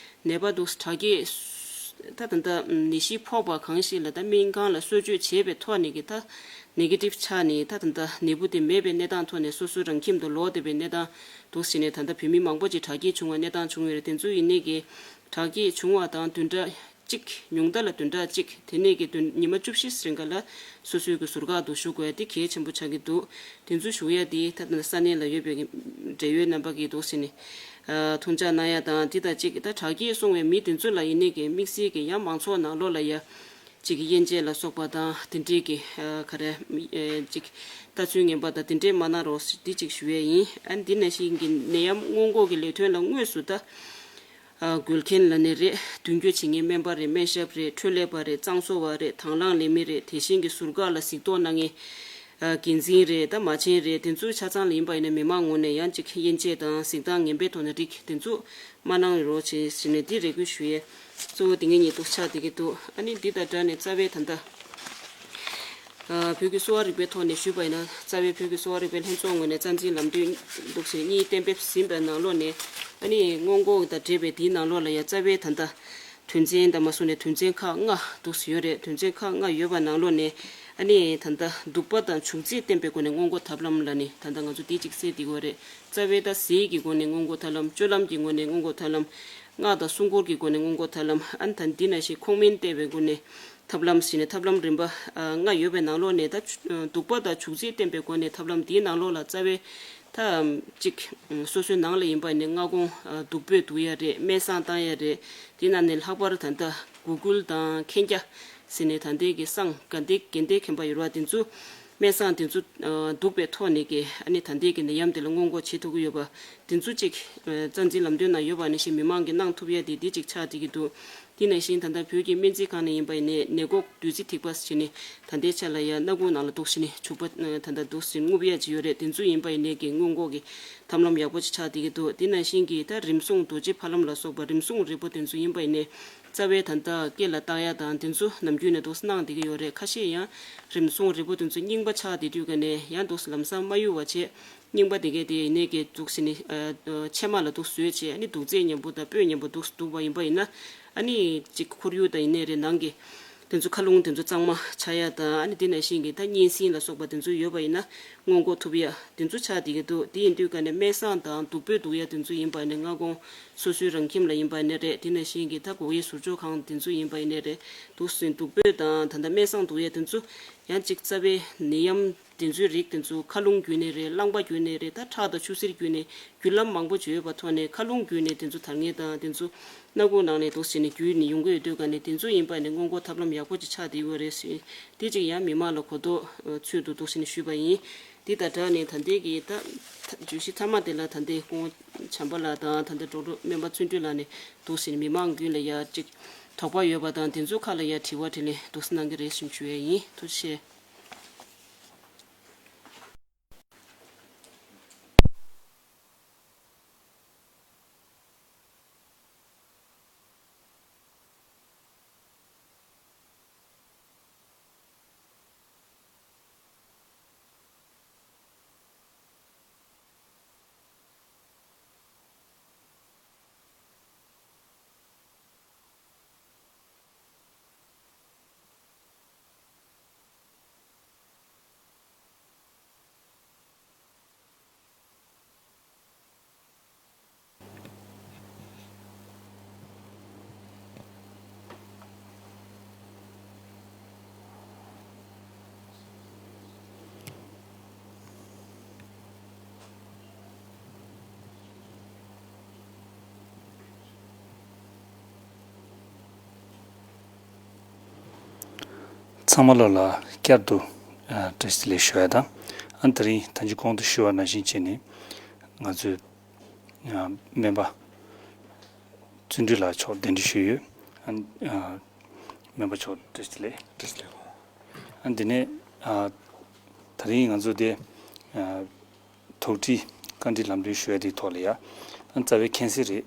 ནད་པ་འདུག་སེ་དྲག་སྐྱེད་ད་ད་ལྟ་ནད་གཞི་ཕོག་པ་གང་ཞིག་ལ་ད་སྨན་ཁང་ལ་གསོ་བཅོས་བྱས་པའི་ཐོག་ནས་གི་ད་ནེ་གེ་ཊིབ་ཆགས་ནས་ད་ད་ལྟ་ནད་འབུ་དེ་མེད་པའི་གནས་སྟངས་ཐོག་ནས་སོ་སོ་རང་ཁྱིམ་དུ་ལོག་བསྡད་པའི་གནས་སྟངས་འདུག་སེ་བྱས་ནས་ད་ལྟ་བོད་མི་མང་པོ་ཅིག་དྲག་སྐྱེད་བྱུང་བ་གནས་སྟངས་བྱུང་ཡོད་རེད། དེ་ཚོ་ཡིན་ནའི་གི་དྲག་སྐྱེད་བྱུང་བ་དང་བདུན་ཕྲག་གཅིག་ཉུང་མཐའ་ལ་བདུན་ཕྲག་གཅིག་དེ་ནས་ཀྱི་བདུན་ཉི་མ་བཅུ་བཞི་རིང་ག་ལ་སོ་སོའི་གི་ཟུར་བཀག་ཏུ་བཞུགས་དགོས་ཡ་དེ་གལ་ཆེན་པོ་ཆགས་ཀྱི་འདུག་དེ་ཚོ་ཞུ་ཡ་དེ་ད་ལྟ་ས་གནས་ལ་ཡོད་པའི་གི་འབྲེལ་ཡོད་རྣམ་པ་གིས་འདུག་སེ་ནས་ཨ་ཐུགས་འཇགས་གནང་ཡ་དང་དེ་དང་གཅིག་ད་དྲག་སྐྱེད་སོང་བའི་མི་དེ་ཚོ་ལ་ཡིན་ནའི་གི་དམིགས་བསལ་གྱི་ཡང་མང་ཚོགས་ནང་ལོགས་ལ་ཡ་གཅིག་གི་དབྱེ་འབྱེད་ལ་སོགས་པ་དང་དེ་འདྲའི་གི་ཨ་ག་རེ་ཨ་གཅིག་ལྟ་ཚུལ་ངན་པ་དང་དེ་འདྲའི་མ་གནང་རོགས་ཟེར་དེ་གཅིག་ཞུ་ཡ་ཡིན། ཨ་འདི་ནང་བཞིན་གྱི་ནད་ཡམས་སྔོན་འགོག་གི་ལས་དོན་ལ་དངོས་སུ་ད། ཨ་འགུལ་མཁན་ལ་ནི་རེད། མདུན་སྐྱོད་བྱེད་མཁན་སྨན་པ་རེད། སྨན་ཞབས་རེད། འཕྲོད་ལས་པ་རེད། གཙང་བཟོ་བ་རེད། དང་བླངས་ལས་མི་རེད། དེ་བཞིན་གྱི་ཟུར་བཀག་ལ་གཟིགས་རྟོག་གནང་མཁན་ཨ་འགན་འཛིན་རེད། ད་མ་བྱན་རེད། དེ་ཚོ་ཆ་ཚང་ལ་ཡིན་པ་ཡིན་ན་མི་མང་ངོས་ནས་ཡང་གཅིག་དབྱེ་འབྱེད་དང་གཟིགས་སྟངས་ངན་པའི་ཐོག་ནས་རིགས་དེ་ཚོ་མ་གནང་རོགས་བྱེད་ཟེར་ནས་འདི་རེ་སྐུལ་ཞུ་ཡས་གཙོ་བོ་དེ་ངེད་གཉིས་འདུག་ཆགས་བསྡད་ཀྱི་འདུག་ཨ་ནི་འདི་དང་སྦྲགས་ནས་རྩ་བའི་ད་ལྟ། ཨ་བོད་ཀྱི་གསོ་བ་རིག་པའི་ཐོག་ནས་ཞུས་པ་ཡིན་ན་རྩ་བའི་བོད་ཀྱི་གསོ་བ་རིག་པའི་ལྷན་ཚོགས་ངོས་ནས་རྩ་འཛིན་ལམ་སྟོན་འདུག་ཟེར་གཉིས་གཏན་འབེབས་ཟིན་པའི་ནང་ལོགས་ནས་ཨ་ནི་སྔོན་འགོག་དང་འབྲེལ་བའི་དེའི་ནང་ལོགས་ལ་ཡང་རྩ་བའི་ད་ལྟ་དོན་ཚན་དང་མ་སོང་ནས་དོན་ཚན་ཁག་ལྔ་འདུག་ཟེར་ཡོད་རེད། དོན་ཚན་ཁག་ལྔ་ཡོད་པ་ནང་ལོགས་ནས་ཨ་ནི་ད་ལྟ་གདུག་པ་དང་བྱུག་རྫས་བསྟེན་པའི་སྒོ་ནས་སྔོན་འགོག་ཐབས་ལམ་ལ་ནི་ད་ལྟ་ང་ཚོ་དེ་གཅིག་གསལ་འདེབས་དགོས་རེད། རྩ་བའི་ད་ཟས་ཀྱི་སྒོ་ནས་སྔོན་འགོག་ཐབས་ལམ། སྤྱོད་ལམ་གྱི་སྒོ་ནས་སྔོན་འགོག་ཐབས་ལམ། མངགས་དང་སྲུང་འཁོར་གྱི་སྒོ་ནས་སྔོན་འགོག་ཐབས་ལམ། ཨ་ནི་ད་འདི་ནང་བཞིན་ཁོག་སྨན་བསྟེན་པའི་སྒོ་ནས་ཐབས་ལམ་ཟེར་ནས་ཐབས་ལམ་རིམ་པ་ཨ་ལྔ་ཡོད་པའི་ནང་ལོགས་ནས་ད་གདུག་པ་དང་བྱུག་རྫས་བསྟེན་པའི་སྒོ་ནས་ཐབས་ལམ་འདིའི་ནང་ལོགས་ལ་རྩ་བའི་ ད་གཅིག་སོ་སོའི་ནང་ལ་ཡིན་པ་ནི་སྔ་དགོང་སྡུག་པོས་སྡུག་ཡ་རེད། སྨན་བསང་བཏང་ཡ་རེད། དེ་ནང་ནས་ལྷག་པར་ད་ལྟ་གུ་གུལ་དང་མཁན་རྒྱ་ཟེར་ནས་ད་ལྟའི་གི་བསང་དགའ་ལྡན་དགའ་ལྡན་མཁན་པ་ཡོད་ར། དེ་ཚོ་སྨན་བསང་དེ་ཚོ་ཨ་བདུག་པའི་ཐོག་ནས་ཀྱི་ཨ་ནི་ད་ལྟའི་གི་ནད་ཡམས་དེ་ལ་སྔོན་འགོག་བྱེད་ཐུབ་ཀྱི་ཡོད་པ། དེ་ཚོ་གཅིག་ཨ་རྩ་འཛིན་ལམ་སྟོན་ནང་ཡོད་པ་ནང་བཞིན་མི་མང་གིས་གནང་ཐུབ་ཡ་དེ་དེ་གཅིག་ཆགས་བསྡད་ཀྱི་འདུག་དེ་ནང་བཞིན་ད་ལྟ་བོད་ཀྱི་སྨན་རྩིས་ཁང་ནས་ཡིན་པ་ཡིན་ནའི་ནད་འགོག་བདུད་རྩི་ཐིགས་པ་ཟེར་ནས་ད་ལྟའི་ཆ་ལ་ཡ་སྣ་ཁུག་ནང་ལ་འདུག་ཟེར་ནས་བྱུག་པ་ཨ་ད་ལྟ་འདུག་ཟེར་རྔུབ་ཡ་ཅིག་ཡོད་རེད། དེ་ཚོ་ཡིན་པ་ཡིན་ནའི་གི་སྔོན་འགོག་གི་ཐབས་ལམ་ཡག་པོ་ཅིག་ཆགས་བསྡད་ཀྱི་འདུག་དེ་ནང་བཞིན་གྱི་ད་རིམས་སྲུང་རྡོ་རྗེ་ཕ་ལམ་ལ་སོགས་པ་རིམས་སྲུང་རིལ་པོ་དེ་ཚོ་ཡིན་པ་ཡིན་ནའི་རྩ་བའི་ད་ལྟ་སྐེ་ལ་བཏགས་ཡ་དང་དེ་ཚོ་ནམ་རྒྱུན་ནས་འདུག་གནང་བསྡད་ཀྱི་ཡོད་རེད། ཁ་ཤས་ཡང་རིམས་སྲུང་རིལ་པོ་དེ་ཚོ་རྙིང་པ་ཆགས་བསྡད་དུས་ཀ་ནས་ཡང་འདུག་ལམ་སང་མ་ཡུལ་བ་བྱས། རྙིང་པ་དེ་གས་དེ་ཡིན་ནའི་གི་འདུག་ཟེར་ནས་ཨ་ཨ་ཕྱེ་མ་ལ་འདུག་བཟོས་བྱས་ཨ་ནི་དུག་རྫས་མཉམ་པོ་དང་སྤོས་མཉམ་པོ་འདུག་འདུག་པ་ཡིན་ན་ཨ་ནི་གཅིག་ཁོར་ཡུག་དང་ཡིན་ནའི་རེད། ནང་གི་དེ་ཚོ་མཁའ་རླུང་དེ་ཚོ་གཙང་མ་ཆགས་ཡ་དང་ཨ་ནི་དེ་ནང་བཞིན་གྱི་ད་གཉན་སྲིན་ལ་སོགས་པ་དེ་ཚོ་ཡོད་པ་ཡིན་ན་སྔོན་འགོག་ཐུབ་ཡ་དེ་ཚོ་ཆགས་བསྡད་ཀྱི་འདུག་དེ་ཡིན་དུས་ཀ་ནས་སྨན་བསང་དང་བདུག་སྤོས་བདུག་ཡ་དེ་ཚོ་ཡིན་པ་ནས་སྔ་དགོང་སོ་སོའི་རང་ཁྱིམ་ལ་ཡིན་པ་ནས་རེད། དེ་ནང་བཞིན་གྱི་ད་སྒོ་དབྱེ་ཟུར་འཇོག་ཁང་དེ་ཚོ་ཡིན་པ་ཡིན་ནའི་རེད། འདུག་ཟེར་བདུག་སྤོས་དང་ད་ལྟ་སྨན་བསང་བདུག་ཡ་དེ་ཚོ་ཡང་གཅིག་རྩ་བའི་ནད་ཡམས་དེ་ཚོའི་རིགས་དེ་ཚོ་མཁའ་རླུང་བརྒྱུད་ནས་རེད། རླངས་པ་བརྒྱུད་ནས་རེད། ད་ཁྲག་དང་ཆུ་སེར་བརྒྱུད་ནས་བརྒྱུད་ལམ་མང་པོ་ཅིག་ཡོད་པ་ཐོག་ནས་མཁའ་རླུང་བརྒྱུད་ནས་དེ་ཚོ་དར་ངེས་དང་དེ་ཚོ་སྣ་ཁུག་ནང་ནས་འདུག་ཟེར་ནས་བརྒྱུད་ནས་ཡོང་གི་ཡོད་དུས་ཀ་ནས་དེ་ཚོ་ཡིན་པ་ནས་སྔོན་འགོག་ཐབས་ལམ་ཡག་པོ་ཅིག་ཆགས་བསྡད་ཡོད་རེད་ཟེར། དེ་གཅིག་ཡང་མི་མང་ལ་གོ་རྟོགས་ཚུལ་དུ་འདུག་ཟེར་ནས་ཞུས་པ་ཡིན། དེ་དང་སྦྲགས་ནས་ད་ལྟའི་གི་ད་ད་བརྗོད་གཞི་མཐའ་མ་དེ་ལ་ད་ལྟའི་སྐུ་ངོ་བྱམས་པ་ལགས་དང་ད་ལྟའི་ཌོག་ཊར་སྨན་པ་བརྩོན་འགྲུས་ལགས་ནས་འདུག་ཟེར་ནས་མི་མང་ཀུན་ལ་ཡ་གཅིག་དོགས་པ་ཡོད་པ་དང་དེ་ཚོའི་ཁ་ལ་ཡ་དྲི་བ་དྲིས་ལན་འདུག་སེ་གནང་གི་རེད་ཟེར་ཞུ་ཡས་ཡིན། ཐུགས་རྗེ་ཆེ། ཚང་མ་ལོ་ལ་བསྐྱར་དུ་ཨ་བཀྲ་ཤིས་བདེ་ལེགས་ཞུ་ཡ་དང་། ཨ་ནི་དེ་རིང་ད་ཅི་གོང་དུ་ཞུ་བ་ནང་བཞིན་བྱས་ནས་ང་ཚོའི་ཨ་སྨན་པ་བརྩོན་འགྲུས་ལགས་མཆོག་གདན་འདྲེན་ཞུས་ཡོད། ཨ་ནི་ཨ་སྨན་པ་མཆོག་བཀྲ་ཤིས་བདེ་ལེགས། བཀྲ་ཤིས་བདེ་ལེགས། ཨ་ནི་དེ་ནས་ཨ་དེ་རིང་ང་ཚོ་དེ་ཨ་དོགས་འདྲི་བཀའ་འདྲི་ལམ་སྟོན་ཞུ་ཡ་དེའི་ཐོག་ལ་ཡ། ཨ་ནི་རྩ་བའི་མཁྱེན་གསལ་རེད།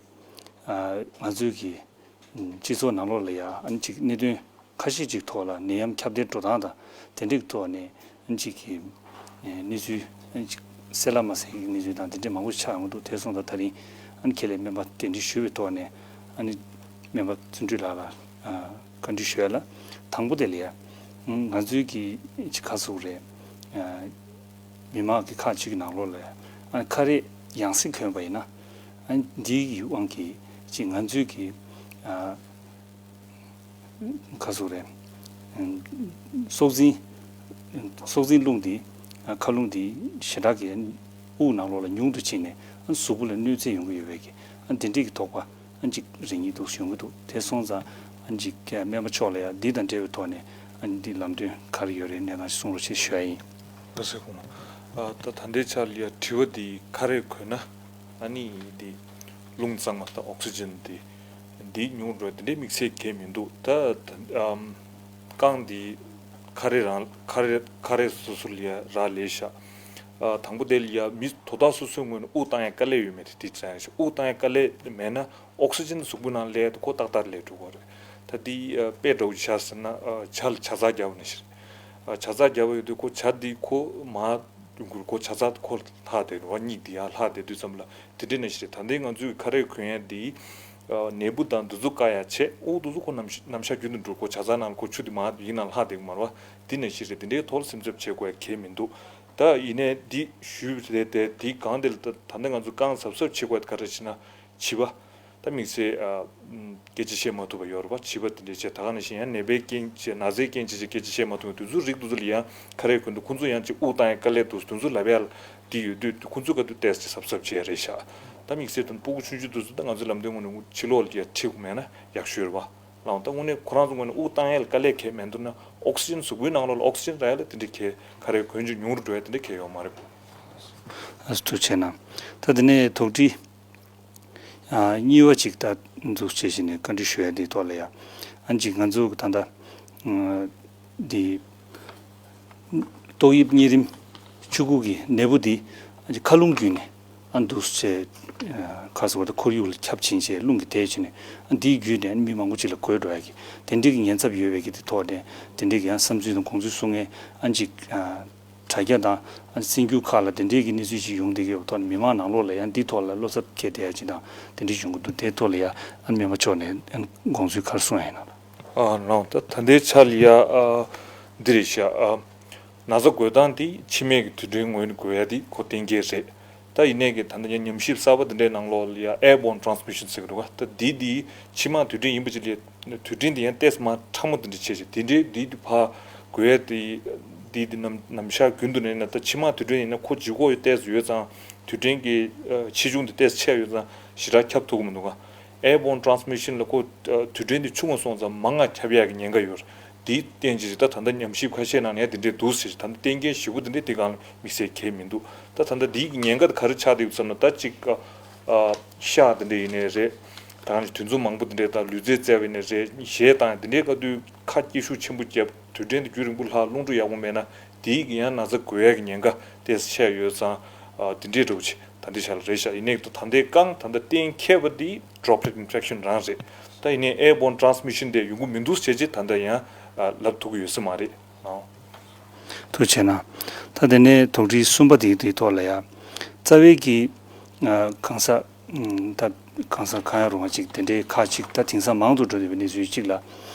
ཨ་ང་ཚོའི་གི་སྤྱི་ཚོགས་ནང་ལོགས་ལ་ཡ་ཨ་ནི་ཅིག་གནད་དོན་ཁ་ཤས་ཅིག་ཐོག་ལ་ནད་ཡམས་ཁྱབ་གདལ་འགྲོ་སྟངས་དང་དེ་འདྲའི་ཐོག་ནས་ཨ་ནི་ཅིག་གི་ཨ་གནས་ཚུལ་ཨ་ནི་ཅིག་གསལ་ལ་མ་གསལ་གྱི་གནས་ཚུལ་དང་དེ་འདྲའི་མང་པོ་ཆགས་ཡོང་གི་འདུག་དེ་སོང་ཙང་ད་རིང་ཨ་ནི་ཁྱེད་ལ་སྨན་པ་གདན་འདྲེན་ཞུས་པའི་ཐོག་ནས་ཨ་ནི་སྨན་པ་བརྩོན་འགྲུས་ལགས་ལ་ཨ་བཀའ་འདྲི་ཞུ་ཡ་ལ། དང་པོ་དེ་ལ་ཡ་ང་ཚོའི་གི་ཅིག་ག་ཟེར་དགོས་རེད། ཨ་མི་མང་གི་ཁག་ཅིག་གི་ནང་ལོགས་ལ་ཡ་ཨ་ནི་ཁ་རས་ཡང་སེ་གོན་པ་ཡིན་ན། ཨ་ནི་འདི་གི་དབང་གིས་ཅིག་ང་ཚོའི་གི་ཨ་ག་ཟེར་དགོས་རེད། སྲོག་འཛིན་སྲོག་འཛིན་རླུང་འདི་ཨ་མཁའ་རླུང་འདི་ཞེ་དྲག་གི་དབུགས་ནང་ལོགས་ལ་ཉུང་དུ་ཕྱིན་ནས་ཨ་གཟུགས་པོ་ལ་གནོད་འཚེ་ཡོང་གི་ཡོད་པའི་གི་ཨ་འདི་འདྲའི་གི་དོགས་པ་ཨ་ཅིག་རེ་གཉིས་འདུག་ཡོང་གི་འདུག་དེ་སོང་ཙང་ཨ་ཅིག་སྨན་པ་མཆོག་ལ་ཡང་འདི་དང་འབྲེལ་བའི་ཐོག་ནས་ཨ་འདི་ལམ་སྟོན་ག་རེ་ཡོད་རེད་གནས་སྟངས་ཤིག་གསུང་རོགས་ཞེས་ཞུ་ཡ་ཡིན། ལགས་སོ། ཁོང་ཨ་ད་ད་ལྟའི་ཆ་ལ་ཡ་དྲི་བ་འདི་ཁ་རས་གོན་ན་ཨ་ནི་འདི་རླུང་གཙང་མ་དང་ཨོག་སི་ཇན་འདི་འདི་ཉུང་འགྲོ་དེ་འདྲའི་དམིགས་བསལ་གང་ཡང་མི་འདུག་ད་ད་ཨམ་རྐང་འདི་ཁ་རས་རང་ཁ་རས་ཁ་རས་སོ་སོ་ལ་ཡ་རག་ལས་ཤག་ཨ་དང་པོ་དེ་ལ་ཡ་མི་དོ་བདག་སོ་སོའི་ངོས་ནས་དབུགས་བཏང་ཡ་དཀའ་ལས་ཡོད་མེད་དེ་དྲིས་ཙང་ཡ་ཞིག་དབུགས་བཏང་ཡ་དཀའ་ལས་མེད་ན་ཨོག་སི་ཇན་གཟུགས་པོའི་ནང་སླེབས་ཡ་དེ་ཁོ་ཏག་ཏག་སླེབས་འགྲོ་གི་རེད། ད་དེ་ཨ་དཔེ་འདྲ་བོ་ཅིག་བཞག་ཟེར་ན་ཨ་ཇ་ལ་ཇ་ཚགས་རྒྱག་པ་ནང་བཞིན་རེད། ཨ་ཇ་ཚགས་རྒྱག་པ་ཡོད་དུས་ཁོ་ཇ་དེ་ཁོ་མར་འགུལ་ཁོ་ཇ་ཚགས་ཁོ་ལྷག་བསྡད་འགྲོ་བ། གཉིས་དེ་ཡར་ལྷག་བསྡད་དུས་ཙམ་ལ་དེ་འདྲའི་ནང་བཞིན་རེད། ད་ལྟའི་ང་ཚོའི་ཁ་རས་གོན་ཡ་དེ་ཨ་ནད་འབུ་དང་འདི་ཚོ་བཀག་ཡ་བྱས་ཨོ་འདི་ཚོ་ཁོ་ནམ་ཤ་ནམ་ཤ་རྒྱུན་དུ་འགྲོ་ཁོ་ཇ་ཚགས་ནང་ལ་ཁོ་ཆུ་དེ་མར་ཡིན་ནང་ལྷག་བསྡད་གི་མ་རེད་བ། དེ་ནང་བཞིན་རེད། དེ་འདྲའི་ཐོག་ལ་སེམས་འཚབ་བྱེད་དགོས་ཡ་གང་ཡང་མི་འདུག་ད་ཡིན་ནའི་འདི་ཞུས་རེད་དེ་དེ་གང་དེ་ལ་ད་ད་ལྟ་ང་ཚོ་རྐང་གཟབ་གཟབ་བྱེད་དགོས་ཡ་ག་རེ་བྱས་ན་བྱིས་པ། ད་དམིགས་བསལ་ཨ་ཨམ་སྐད་ཆ་བཤད་མ་ཐུབ་པ་ཡོད་རེད་པ། བྱིས་པ་དེ་འདྲས་བྱས། ད་ག་ནང་བཞིན་ཡང་ནད་པའི་རྐྱེན་བྱས། ན་ཚའི་རྐྱེན་བྱས་བྱས་སྐད་ཆ་བཤད་མ་ཐུབ་པ་དེ་ཚོའི་རིགས་དེ་ཚོ་ལ་ཡང་ཁ་རས་གོན་དུས་ཁོང་ཚོ་ཡང་ཅིག་དབུགས་བཏང་ཡའི་དཀའ་ལས་འདུག་དེ་ཚོ་ལབ་ཡ་ལ་དེ་ཡོད་དུས་ཁོང་ཚོའི་སྐབས་དུ་ཏོག་ཙམ་གཟབ་གཟབ་བྱས་རེད་ཤག་ད་དམིགས་བསལ་དུ་སྤུ་གུ་ཆུང་ཆུང་དེ་ཚོ་ད་ང་ཚོའི་ལམ་སྟོན་ངོས་ནས་ཕྱི་ལོགས་ལ་ཡ་ཁྲིད་དགོས་མེད་ན་ཡག་ཤོས་རེད་པ། ལའང་ད་དངོས་གནས་ཁོ་རང་ཚོ་ངོས་ནས་དབུགས་བཏང་ཡས་ལ་དཀའ་ལས་གང་ཡང་མེད་འདུག་ན། ཨོག་སི་ཅན་གཟུགས་པོའི་ནང་ལོགས་ལ་ཨོག་སི་ཅན་རག་ཡས་ལ་དེ་འདྲའི་གལ་ཁ་རས་གོན་ཅིག་ཉུང་རུ་འགྲོ་ཡས་དེ་འདྲའི་གལ་ཡོད་མ་རེད། ཨ། ཐུགས་རྗེ་གནང་། ད་དེ་ནས་དོགས་འདྲི་ཨ་གཉིས་པ་ཅིག་ད་འདུག་བྱས་བཞིན་ནས་བཀའ་འདྲི་ཞུ་ཡས་དེའི་ཐོག་ལ་ཡ། ཨ་ཅིག་ང་ཚོ་ད་ལྟ་ཨ་འདི་ཏོག་དབྱིབས་གཉན་རིམས་བཅུ་དགུ་གི་ནད་འབུ་འདི་ཨ་ཅིག་མཁའ་རླུང་བརྒྱུད་ནས། ཨ་འདུག་སེ་བྱས། ཨ་ཁ་སོ་ད་ཁོར་ཡུག་ལ་ཁྱབ་ཕྱིན་བྱས་རླུང་གིས་དེད་བྱས་ནས། ཨ་འདིའི་བརྒྱུད་ནས་མི་མང་པོ་ཅིག་ལ་འགོས་འགྲོ་ཡ་གི་དེ་འདྲའི་གི་ཉེན་ཚབས་ཡོད་པའི་གི་དེ་ཐོག་ནས་དེ་འདྲའི་གི་ཡང་བསམ་ཚུལ་དང་དགོངས་ཚུལ་གསུང་མཁན་ཨ་ཅིག་ཨ་དྲ་རྒྱ་དང་ཨ་གསར་འགྱུར་ཁག་ལ་དེ་འདྲའི་གི་གནས་ཚུལ་ཅིག་ཡོང་བསྡད་ཀྱི་ཡོད་པའི་ཐོག་ནས། མི་མང་ནང་ལོགས་ལ་ཡང་འདིའི་ཐོག་ལ་བློ་འཚབ་སྐྱེ་བསྡད་ཡ་ཅིག་དང་དེ་འདྲ་ཡོང་གི་འདུག་དེའི་ཐོག་ལ་ཡ་ཨ་སྨན་པ་མཆོག་ནས་ཨ་དགོངས་ཚུལ་ག་རེ་གསུང་ཡ་ཡིན་ན། ཨ་ལགས། ད་ད་ལྟའི་ཆ་ལ་ཡ་ཨ་འདི་རེད་ཤག་ཨ་ན་ཚ་འགོས་སྟངས་དེ་མཆིལ་མའི་གི་དུད་སྤྲིན་ངོས་ནས་འགོས་ཡ་དེ་ཁོ་གཏན་འཁེལ་རེད། ད་ཡིན་ནའི་གི་ད་ལྟ་ཡང་ཉམས་ཞིབ་གསར་པ་དེ་འདྲའི་ནང་ལོགས་ལ་ཡ་airborne transmission ཟེར་གི་འདུག་ག་ད་འདི་འདི་མཆིལ་མ་དུད་སྤྲིན་ཡིན་པ་ཅིག་ལས་དུད་སྤྲིན་དེ་ཡང་ཏོག་ཙམ་མར་ཕྲ་མོ་དེ་འདྲ་བྱས་བྱས། དེ་འདྲའི་འདི་འདི་ཕར་འགོས་ཡ་དེ་འདི་འདི་ནམ་ནམ་ཞག་རྒྱུན་དུ་ནས་ན། ད་མཆིལ་མ་དུད་སྤྲིན་ཡིན་ན་ཁོ་ལྗིད་ཁོག་ཡོད་ཏོག་ཙམ་ཡོད་ཙང་། དུད་སྤྲིན་གི་ཨ་ཆེ་ཆུང་དེ་ཏོག་ཙམ་ཆེ་ཡོད་ཙང་ཞེ་དྲག་ཁྱབ་ཐུབ་ཀྱི་མི་འདུག་ག airborne transmission ལ་ཁོ་ཨ་དུད་སྤྲིན་དེ་ཆུང་བ་སོང་ཙང་མང་ང་ཁྱབ་ཡག་གི་ཉེན་ཁ་ཡོད་རེད། དེའི་རྟེན་གྱིས་རེད། ད་ད་ལྟ་ཉམས་ཞིབ་ཁ་ཤས་ནང་ནས་དེ་འདྲས་འདུག་ཟེར། ད་ལྟ་གཏན་འཁེལ་ཞིབ་པོ་དེ་འདྲས་དེ་སྒང་ལ་དམིགས་བསལ་གང་ཡང་མི་འདུག་ད་ད་ལྟ་འདིའི་གི་ཉེན་ཁ་དེ་ག་རེ་ཆགས་བསྡད་ཡོད་བསམ་ན། ད་ཅིག་ཨ་ཨ་ཤ་དེ་འདྲས་ཡིན་ནའི་རེད། ད་གང་ཞིག་དུས་མཚམས་མང་པོ་དེ་འདྲས་ད་ལུས་རྩལ་རྩེ་བ་ཡིན་ནའི་རེད། གཞས་བཏང་དེ་འདྲས་སྐབས་དུས་ཁ་སྐྱེ་ཤུགས་ཆེན་པོ་བརྒྱབ། དུས་དྲན་དེ་རྒྱུན་རིང་པོ་ལྷག་རླུང་འཕྲོད་ཡག་པོ་མེད་ན་དེའི་གི་ཡང་ན་ཚ་འགོས་ཡག་གི་ཉེན་ཁ་ཏོག་ཙམ་ཆེ་ཡོད་ཙང་། ཨ་དེ་འདྲས་འདྲ་བོ་ཅིག་ད་ལྟའི་ཆ་ལ་རེད་ཤག་ཡིན་ནའི་ད་ལྟའི་རྐང་ད་ལྟ་གཏན་འཁེལ་བ་འདི་droplet infection རང་རེད། ད་ཡིན་ནའི་airborne transmission དེ་ཡོང་གི་མི་འདུག་ཟེར་བྱས་ད་ལྟ་ཡང་ཨ་ལབ་ཐུབ་ཀྱི་ཡོད་ས་མ་རེད། ཨང་། ཐུགས་རྗེ་གནང་། ད་དེ་ནས་དོགས་འདྲི་གསུམ་པ་དེ་དེའི་ཐོག་ལ་ཡ། རྩ་བའི་གི་ཨ་གང་ཟག་ཨམ་ད་གང་ཟག་གང་ཡང་རུང་བ་ཅིག་དེ་འདྲའི་ཁག་ཅིག་ད་དེང་སང་མང་དུ་འགྲོ་བསྡད་པའི་གནས་ཚུལ་ཅིག་ལ་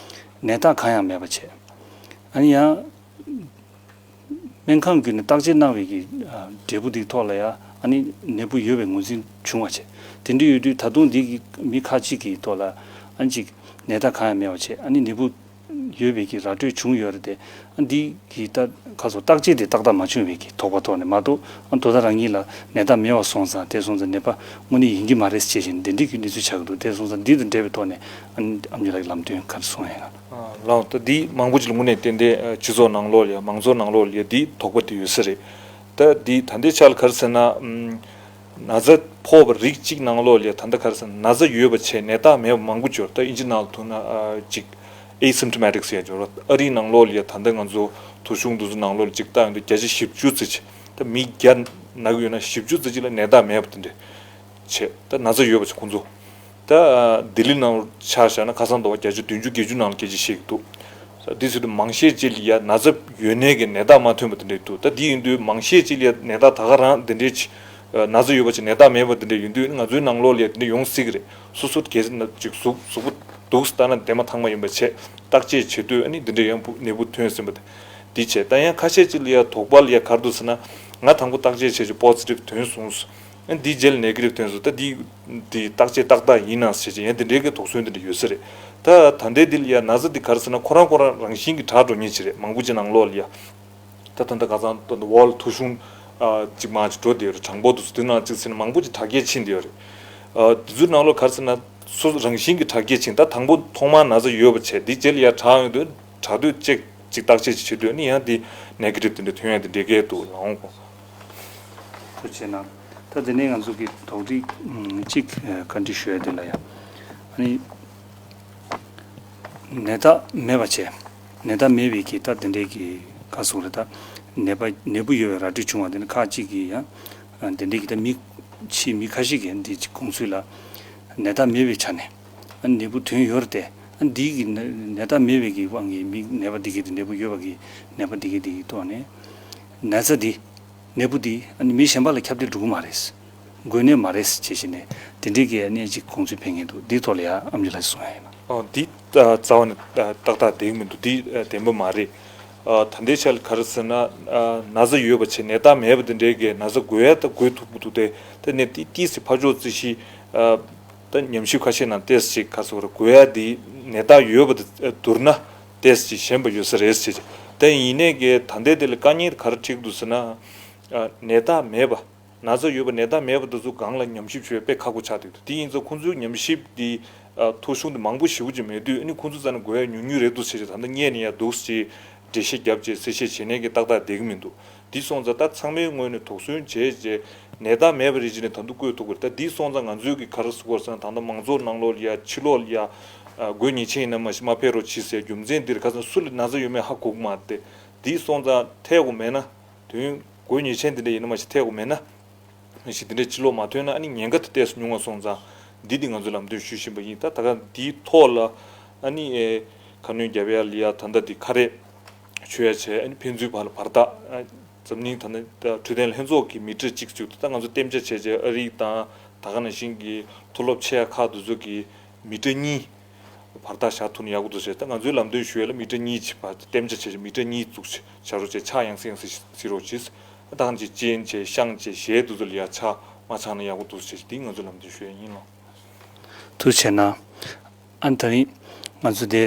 ནད་རྟགས་གང་ཡང་མེད་པ་བྱས། ཨ་ནི་ཡང་སྨན་ཁང་བརྒྱུད་ནས་བརྟག་དཔྱད་གནང་བའི་གི་ཨ་འབྲས་བུ་དེའི་ཐོག་ལ་ཡ་ཨ་ནི་ནད་འབུ་ཡོད་པའི་ངོས་འཛིན་བྱུང་བ་བྱས། དེ་འདྲ་ཡོད་དུས་ད་དུང་འདི་གི་མི་ཁག་ཅིག་གི་ཐོག་ལ་ཨ་ནི་ཅིག་ནད་རྟགས་གང་ཡང་མེད་པ་བྱས། ཨ་ནི་ནད་འབུ་ཡོད་པའི་གི་ར་སྤྲོད་བྱུང་ཡོད་རེད་དེ། ཨ་འདི་གི་ད་ཁ་སོ་བརྟག་དཔྱད་དེ་ཏག་ཏག་མ་བྱུང་བའི་གི་དོགས་པ་ཐོག་ནས་མ་གཏོགས། ཨ་དོ་ད་རང་ཉིད་ལ་ནད་རྟགས་མེད་པ་སོང་ཙང་དེ་སོང་ཙང་ནད་པ་དངོས་གནས་ཡིན་གྱི་མ་རེད་ཅེས་བཞིན་དེ་འདྲའི་གི་གནས་ཚུལ་ཆགས་ཀྱི་འདུག་དེ་སོང་ཙང་འདི་དང་འབྲེལ་བའི་ཐོག་ནས་ཨ་ཨ་མྱེས་ལགས་ཀྱི་ལམ་སྟོན་ག་རེ་གསུང་ཡ་ཡིན་ན། ལགས། ད་འདི་མང་པོ་ཅིག་ལ་དངོས་གནས་ཏན་ཏན་སྤྱི་ཚོགས་ནང་ལོགས་ལ་ཡ་མང་ཚོགས་ནང་ལོགས་ལ་ཡ་འདི་དོགས་པ་དེ་ཡོད་ས་རེད། ད་འདི་ད་ལྟའི་ཆ་ལ་ག་རེ་ཟེར་ན། ཨམ། ན་ཚ་ཕོག་པ་རིགས་གཅིག་ནང་ལོགས་ལ་ཡ་ད་ལྟ་ག་རེ་ཟེར་ན་ན་ཚ་ཡོད་པ་བྱས་ནད་རྟགས་མེད་པ་མང་པོ་འབྱོར། ད་ཨིན་ཇི་ནང་ལ་ཐུག་ན་ཨ་ཅིག་asymptomatic ཟེར་ཡ་འབྱོར་བ། ཨ་རིའི་ནང་ལོགས་ལ་ཡ་ད་ལྟ་ང་ཚོ་ཐོ་གཞུང་འདི་ཚོ་ནང་ལོགས་ལ་ཅིག་བལྟ་ཡོང་དུས་བརྒྱ་ཆ་བཞི་བཅུ་ཙམ་ཅིག་ད་མི་བརྒྱ་ན་གི་ཡོད་ན་བཞི་བཅུ་ཙམ་ཅིག་ལ་ནད་རྟགས་མེད་པ་དེ་འདྲ་བྱས། ད་ན་ཚ་ཡོད་པ་ཅིག་ཁོང་ཚོ། ད་ལྡི་ལི་ནང་ཆ་བཞག་ན་ཁ་སང་ཟླ་བ་བརྒྱ་ཆ་བདུན་ཅུ་བརྒྱད་ཅུ་ནང་ལ་སྐད་ཆ་བཤད་ཀྱི་འདུག་ད་དེ་ཟེར་དུས་མང་ཤས་ཅིག་ལ་ཡ་ན་ཚ་ཡོད་ནའི་གི་ནད་རྟགས་མ་ཐོན་པ་དེ་འདྲ་འདུག་ད་དེ་ཡིན་དུས་མང་ཤས་ཅིག་ལ་ཡ་ནད་རྟགས་ད་ག་རང་དེ་འདྲའི་ཅིག་ན་ཚ་ཡོད་པ་ཅིག་ནད་རྟགས་མེད་པ་དེ་འདྲ་ཡིན་དུས་ང་ཚོའི་ནང་ལོགས་ལ་ཡ་དེ་འདྲ་ཡོང་སྲིད་ཀྱི་རེད། སོ་སོ་གལ་སྲིད་ན་ཅིག་གཟུགས་གཟུགས་པོ་སྡུག་སེ་བལྟས་ན་འདན་མ་ཐང་མ་ཡིན་པ་བྱས། བརྟག་དཔྱད་བྱེད་དུས་ཨ་ནི་འདི་འདྲའི་ཡང་ནད་འབུ་ཐོན་ཟིན་པ་དེ་འདི་བྱས། ད་ཡང་ཁ་ཤས་ཅིག་ལ་ཡ་དོགས་པ་ལ་ཡ་ག་རེ་འདུག་ཟེར་ན། ང་དང་པོ་བརྟག་དཔྱད་བྱས་ཅིག་positive ཐོན་སོང་། ཨ་འདི་རྗེས་ལ་negative ཐོན་སོང་། ད་འདི་འདི་བརྟག་དཔྱད་ཏག་ཏག་ཡིན་ན་ཟེར་ཅིག་ཡང་འདི་འདྲའི་གི་དོགས་ཟོན་འདི་འདྲ་ཡོད་ས་རེད། ད་ད་ལྟའི་འདི་ལ་ཡ་ན་ཚ་འདི་ག་རེ་ཟེར་ན་ཁོ་རང་ཁོ་རང་རང་བཞིན་གྱིས་དྲག་འགྲོ་མཁན་ཅིག་རེད། མང་པོ་ཅིག་ནང་ལོགས་ལ་ཡ། ད་ད་ལྟ་ཁ་སང་ད་ལྟ་ཝོལ་ཐོ་གཞུང་ཨ་ཅིག་མང་ཅིག་འགྲོ་བསྡད་ཡོད་རེད། གྲངས་འབོར་དུ་དེ་ནང་ཅིག་ཟེར་ན་མང་པོ་ཅིག་དྲག་སྐྱེད་ཕྱིན་བསྡད་ཡོད་རེད། ཨ་དེ་ཚོའི་ནང་ལོགས་ག་རེ་ཟེར་ན་སོ་སོ་རང་བཞིན་གྱིས་དྲག་སྐྱེད་ཕྱིན། ད་དང་པོ་ཐོག་མར་ན་ཚ་ཡོད་པ་བྱས། དེ་རྗེས་ལ་ཡར་དྲག་ཡོང་དུས་དྲག་དུས་ཅིག་ཅིག་བརྟག་དཔྱད་ཅིག་བྱེད་དུས་ནི་ཡང་དེ་negative དེ་འདྲ་ཐོན་ཡ་དེ་འདྲ་སྐད་འདུག་ལགས། འོང་གོ། ཐུགས་རྗེ་གནང་། ད་དེ་ནས་ང་ཚོ་གི་དོགས་འདྲི་གཅིག་བཀའ་འདྲི་ཞུ་ཡ་དེ་ལ་ཡ། ཨ་ནི། ནད་རྟགས་མེད་པ་བྱས། ནད་རྟགས་མེད་པའི་གི་ད་དེ་འདྲའི་གི་ག་སོགས་རེད། ད་ནད་པ་ནད་འབུ་ཡོད་པའི་ར་སྤྲོད་བྱུང་བ་དེ་ནི་ཁག་ཅིག་གིས་ཡང་དེ་འདྲའི་གི་ད་མི་ཕྱིའི་མི་ཁ་ཤས་ཀྱིས་འདི་དགོངས་ཚུལ་ལ་ནད་རྟགས་མེད་པའི་ཆ་ནས་ཨ་ནད་འབུ་ཐོན་ཡོད་རེད་དེ། ཨ་འདི་གི་ནད་ནད་རྟགས་མེད་པའི་གི་དབང་གིས་མི་ནད་པ་འདི་གི་དེ་ནད་འབུ་ཡོད་པ་གི་ནད་པ་འདི་གི་དེ་གི་ཐོག་ནས་ན་ཚ་འདི། ནད་འབུ་འདི་ཨ་ནི་མི་གཞན་པ་ལ་ཁྱབ་གདལ་འགྲོ་གི་མ་རེད། འགོས་ནད་མ་རེད་ཅེས་བྱས་ནས་དེ་འདྲའི་གི་ཨ་ནི་ཅིག་དགོངས་ཚུལ་འཕེན་མཁན་འདུག་འདིའི་ཐོག་ལ་ཡ་ཨ་མྱེས་ལགས་གསུང་ཡ་ཡིན་ན། ཨོ་འདི་ཨ་རྩ་བ་ནས་ཨ་ཏག་ཏག་བསྡད་ཀྱི་མི་འདུག་འདི་ཨ་བདེན་པ་མ་རེད། ཨ་ད་ལྟའི་ཆ་ལ་ག་རེ་ཟེར་ན་ཨ་ན་ཚ་ཡོད་པ་བྱས་ནད་རྟགས་མེད་པ་དེ་འདྲའི་གི་ན་ཚ་འགོས་ཡ་ད་འགོས་ཐུབ་ཀྱི་འདུག་དེ་ད་ནི་ཏི་ཏི་སི་ཕར་ཕྱོགས་རྩིས་གཞི་ཨ། ད་ཉམས་ཞིབ་ཁ་ཤས་ནང་ཏོག་ཙམ་ཅིག་ག་ཟེར་དགོས་རེད། དགོས་ཡ་འདི་ནད་རྟགས་ཡོད་པ་དང་བསྡུར་ན་ཏོག་ཙམ་ཅིག་ཞན་པ་ཡོད་ས་རེད་ཟེར། ད་ཡིན་ནའི་གི་ད་ལྟའི་དེ་ལ་དཀའ་ངལ་ག་རེ་འཕྲད་ཀྱི་འདུག་ཟེར་ན། ཨ། ནད་རྟགས་མེད་པ། ན་ཚ་ཡོད་པ་ནད་རྟགས་མེད་པ་དེ་ཚོ་སྒང་ལ་ཉམས་ཞིབ་བྱེད་པ་དཔེ་ཁག་པོ་ཆགས་བསྡད་འདུག་དེ་ཡིན་ཙང་ཁོང་ཚོའི་ཉམས་ཞིབ་འདི། ཨ། ཐོ་གཞུང་དེ་མང་པོ་ཞེ་པོ་ཅིག་མེད་དུས། ཨ་ནི་ཁོང་ཚོ་རྩ་ནས་དགོས་ཡ་ཉུང་ཉུང་རེད་འདུག་ཟེར་བྱས། ད་ལྟ་སྔོན་ནས་ཡ་འདུག་ཟེར་འགྲེལ་བཤད་བརྒྱབ་བྱས་གསལ་བཤད་བྱས་ནས་གི་ཏག་ཏག་བསྡད་ཀྱི་མི་འདུག་དེ་སོང་ཙང་ད་ཚང་མའི་ངོས་ནས་དོགས་ཟོན་བྱས་བྱས་ནད་རྟགས་མེད་པ་རེད་ཅེས་ནས་ད་དུང་བཀོད་ཐུབ་ཀྱི་རེད། ད་དེ་སོང་ཙང་ང་ཚོའི་གི་ག་རེ་ཟེར་དགོས་ཟེར་ན། ད་ལྟ་མང་ཚོགས་ནང་ལོགས་ལ་ཡ་ཕྱི་ལོགས་ལ་ཡ། ཨ། འགོས་ཉེས་ཅན་ཡིན་ན་མ་གཞི་མ་ཕེབས་རོགས་བྱེད་ཟེར་རྒྱུ་མཚན་འདིར་ཁ་སང་སུ་ལ་ན་ཚ་ཡོད་མེད་ཧ་གོ་གི་མ་རེད་དེ། དེ་སོང་ཙང་ཐེ་གོ་མེད་ན། དོན་འགོས་ཉེས་ཅན་དེ་འདྲ་ཡིན་ན་མ་གཞི་ཐེ་གོ་མེད་ན། མ་གཞི་དེ་འདྲའི་ཕྱི་ལོགས་མ་ཐོན་ན་ཨ་ནི་ཉེན་ཁ་དེ་ཏོག་ཙམ་ཉུང་བ་སོང་ཙང་། འདི་འདི་ང་ཚོས་ལམ་སྟོན་ཞུ་བཞིན་པ་ཡིན། ད་ད་ག་འདིའི་ཐོག་ལ་ཨ་ནི། ཨེ། ཁ་སྣོན་རྒྱབ་ཡ་ལ་ཡ་ད་ལྟ་འདི་ཁ་རས་མཆོད་ཡ་བྱས། ཨ་ནི་ཕན་ཚུན་བར་ལ་བར་ཐག། ཨ། འཛམ་གླིང་ད་ལྟ་འཕྲོད་བསྟེན་ལྷན་ཚོགས་ཀྱི་མི་ཊར་གཅིག་གཅིག་ཏུ་ད་ང་ཚོ་གཏན་འཇགས་བྱས་བྱས། ཨ་རི་དང་ད་ག་ནང་བཞིན་གྱི་མཐོ་སློབ་ཆེ་ཡ་ཁག་དེ་ཚོ་གི་མི་ཊར་གཉིས་བར་ཐག་བཞག་ཐུབ་ན་ཡག་པོ་འདུག་ཟེར། ད་ང་ཚོའི་ལམ་སྟོན་ཞུ་ཡས་ལ་མི་ཊར་གཉིས་ཅིག་བར་གཏན་འཇགས་བྱས་བྱས་མི་ཊར་གཉིས་བཙུགས་བྱ་རོགས་བྱས། ཆག་ཡང་སེ་ཡང་སེ་བྱེད་རོགས་བྱེད། ད་ག་ནང་བཞིན་སྤྱན་བྱས་ཤངས་བྱས་ཞལ་དེ་ཚོ་ལ་ཡ་ཆག་མ་ཆག་ན་ཡག་པོ་འདུག་ཟེར། འདི་ང་ཚོའི་ལམ་སྟོན་ཞུ་ཡས་ཡིན་ལོ། ཐུགས་རྗེ་གནང་། ཨ་ནི་ད་རིང་ང་ཚོ་དེ།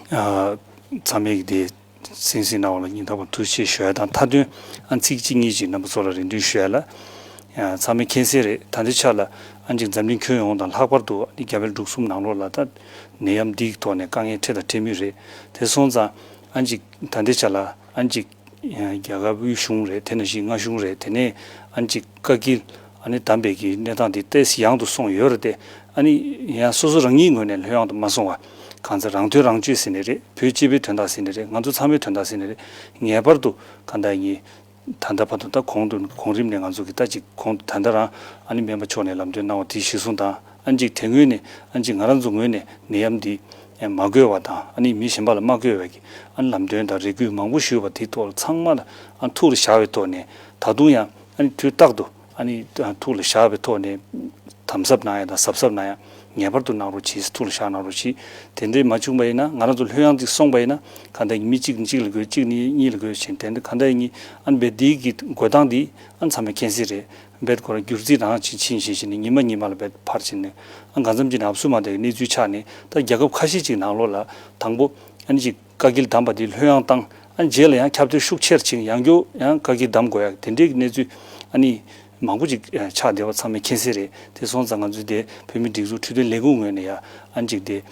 ཨ། ཚང་མས་ཀྱི་དེ་གསན་གཟིགས་གནང་བ་ལ་སྙིང་ཐག་པ་ཐུགས་རྗེ་ཆེ་ཞུ་ཡ་དང་། མཐའ་དོན་ཨ་ཚིག་གཅིག་གཉིས་ཅིག་རྣམ་པ་ཚོ་ལ་རེ་འདུན་ཞུ་ཡ་ལ། ཨ། ཚང་མས་མཁྱེན་གསལ་རེད། ད་ལྟའི་ཆ་ལ་ཨ་ཅིག་འཛམ་གླིང་ཁྱོན་ཡོངས་དང་ལྷག་པར་དུ་ཨ་ནི་རྒྱ་བལ་འབྲུག་གསུམ་ནང་ལོགས་ལ་ད་ནད་ཡམས་འདིའི་ཐོག་ནས་དཀའ་ངལ་འཕྲད་དང་འཕྲད་མུས་རེད། དེ་སོང་ཙང་ཨ་ཅིག་ད་ལྟའི་ཆ་ལ་ཨ་ཅིག་རྒྱལ་ཁབ་དབུས་གཞུང་རེད། དེ་ནང་བཞིན་མངའ་གཞུང་རེད། དེ་ནས་ཨ་ཅིག་བཀའ་འགྱུར། ཨ་ནི་བདམས་པའི་གི་གནས་སྟངས་འདི་ཏོག་ཙམ་ཡང་དུ་སོང་ཡོད་རེད་དེ། ཨ་ནི་ཡང་སོ་སོ་རང་ཉིད་ངོས་ནས་ལྷོད་ཡངས་དུ་མ་སོང་བ། གང་ཚེ་རང་ཐོན་རང་བཅོས་ཟེར་ནས་རེད། བོད་སྤྱི་པའི་དོན་དག་ཟེར་ནས་རེད། ང་ཚོ་ཚང་མའི་དོན་དག་ཟེར་ནས་རེད། ངེས་པར་དུ་གང་ལྟར་ཡིན། ད་ལྟ་བར་དུ་ད་གོང་དུ་གོང་རིམ་ནས་ང་ཚོ་གི་ད་ཅིག་གོང་དུ་ད་ལྟ་རང་ཨ་ནི་སྨན་པ་མཆོག་ནས་ལམ་སྟོན་གནང་བ་དེ་གཞིར་བཟུང་དང་། ཨ་ནི་ཅིག་དེ་ངོས་ནས་ཨ་ནི་ཅིག་ང་རང་ཚོ་ངོས་ནས་ནད་ཡམས་འདི་མ་འགོས་པ་དང་། ཨ་ནི་མི་གཞན་པ་ལ་མ་འགོས་པའི་གི་ཨ་ནི་ལམ་སྟོན་དང་རེ་སྐུལ་མང་པོ་ཞུས་པ་དེ་ཐོག་ལ་ཚང་མ་ལ་ཨ་ནི་ཐུགས་ལ་བཞག་པའི་ཐོག་ནས་ད་དུང་ཡང་ཨ་ནི་དུས་རྟག་ཏུ་ཨ་ནི་ཐུགས་ལ་བཞག་པའི་ཐོག་ནས་དམ་གཟབ་གནང་ཡ་དང་གཟབ་གཟབ་གནང་ཡ་ངེས་པར་དུ་གནང་རོགས་གྱིས། ཐུགས་ལ་བཞག་གནང་རོགས་གྱིས། དེ་འདྲའི་མ་བྱུང་པ་ཡིན་ན། ང་རང་ཚོ་ལྷོད་ཡངས་ཅིག་སོང་པ་ཡིན་ན། གང་ལྟར་མི་གཅིག་གཅིག་ལ་འགོས། གཅིག་ནི་གཉིས་ལ་འགོས་བཞིན། དེ་འདྲ་གང་ལྟར་ཡིན་ཨ་ནི་བེད་འདི་གི་འགོས་སྟངས་འདི་ཨ་ནི་ཚང་མས་མཁྱེན་གསལ་རེད། བེད་ཁོ་རང་སྒྱུར་རྩིས་རང་ཅིག་ཕྱིན་བཞིན་བཞིན་ནས་ཉི་མ་ཉི་མ་ལ་བེད་འཕར་བཞིན་ནས། ཨ་ནི་གང་འཚམ་ཅིག་ནས་ཨབ་སུ་མ་དེ་གནས་ཚུལ་ཆགས་ནས། ད་རྒྱལ་ཁབ་ཁ་ཤས་ཅིག་ནང་ལོགས་ལ་དང་པོ་ཨ་ནི་ཅིག་བཀའ་འགྱུར་བདམས་པ་དེ་ལྷོད་ཡངས་བཏང་། ཨ་ནི་རྗེས་ལ་ཡང་ཁྱབ་གདལ་ཤུགས་ཆེར་ཕྱིན། ཡང་བསྐྱར་ཡང་བཀའ་འགྱུར་བདམས་དགོས་ཡ་དེ་འདྲའི་གནས་ཚུལ་ཨ་ནི་མང་པོ་ཅིག་ཆགས་བསྡད་པ་ཚང་མས་མཁྱེན་གསལ་རེད། དེ་སོང་ཙང་ང་ཚོའི་དེ་བོད་མིའི་སྒྲིག་འཛུགས་འཕྲོད་བསྟེན་ལས་ཁུངས་ངོས་ནས་ཡ་ཨ་ནི་ཅིག་དེ།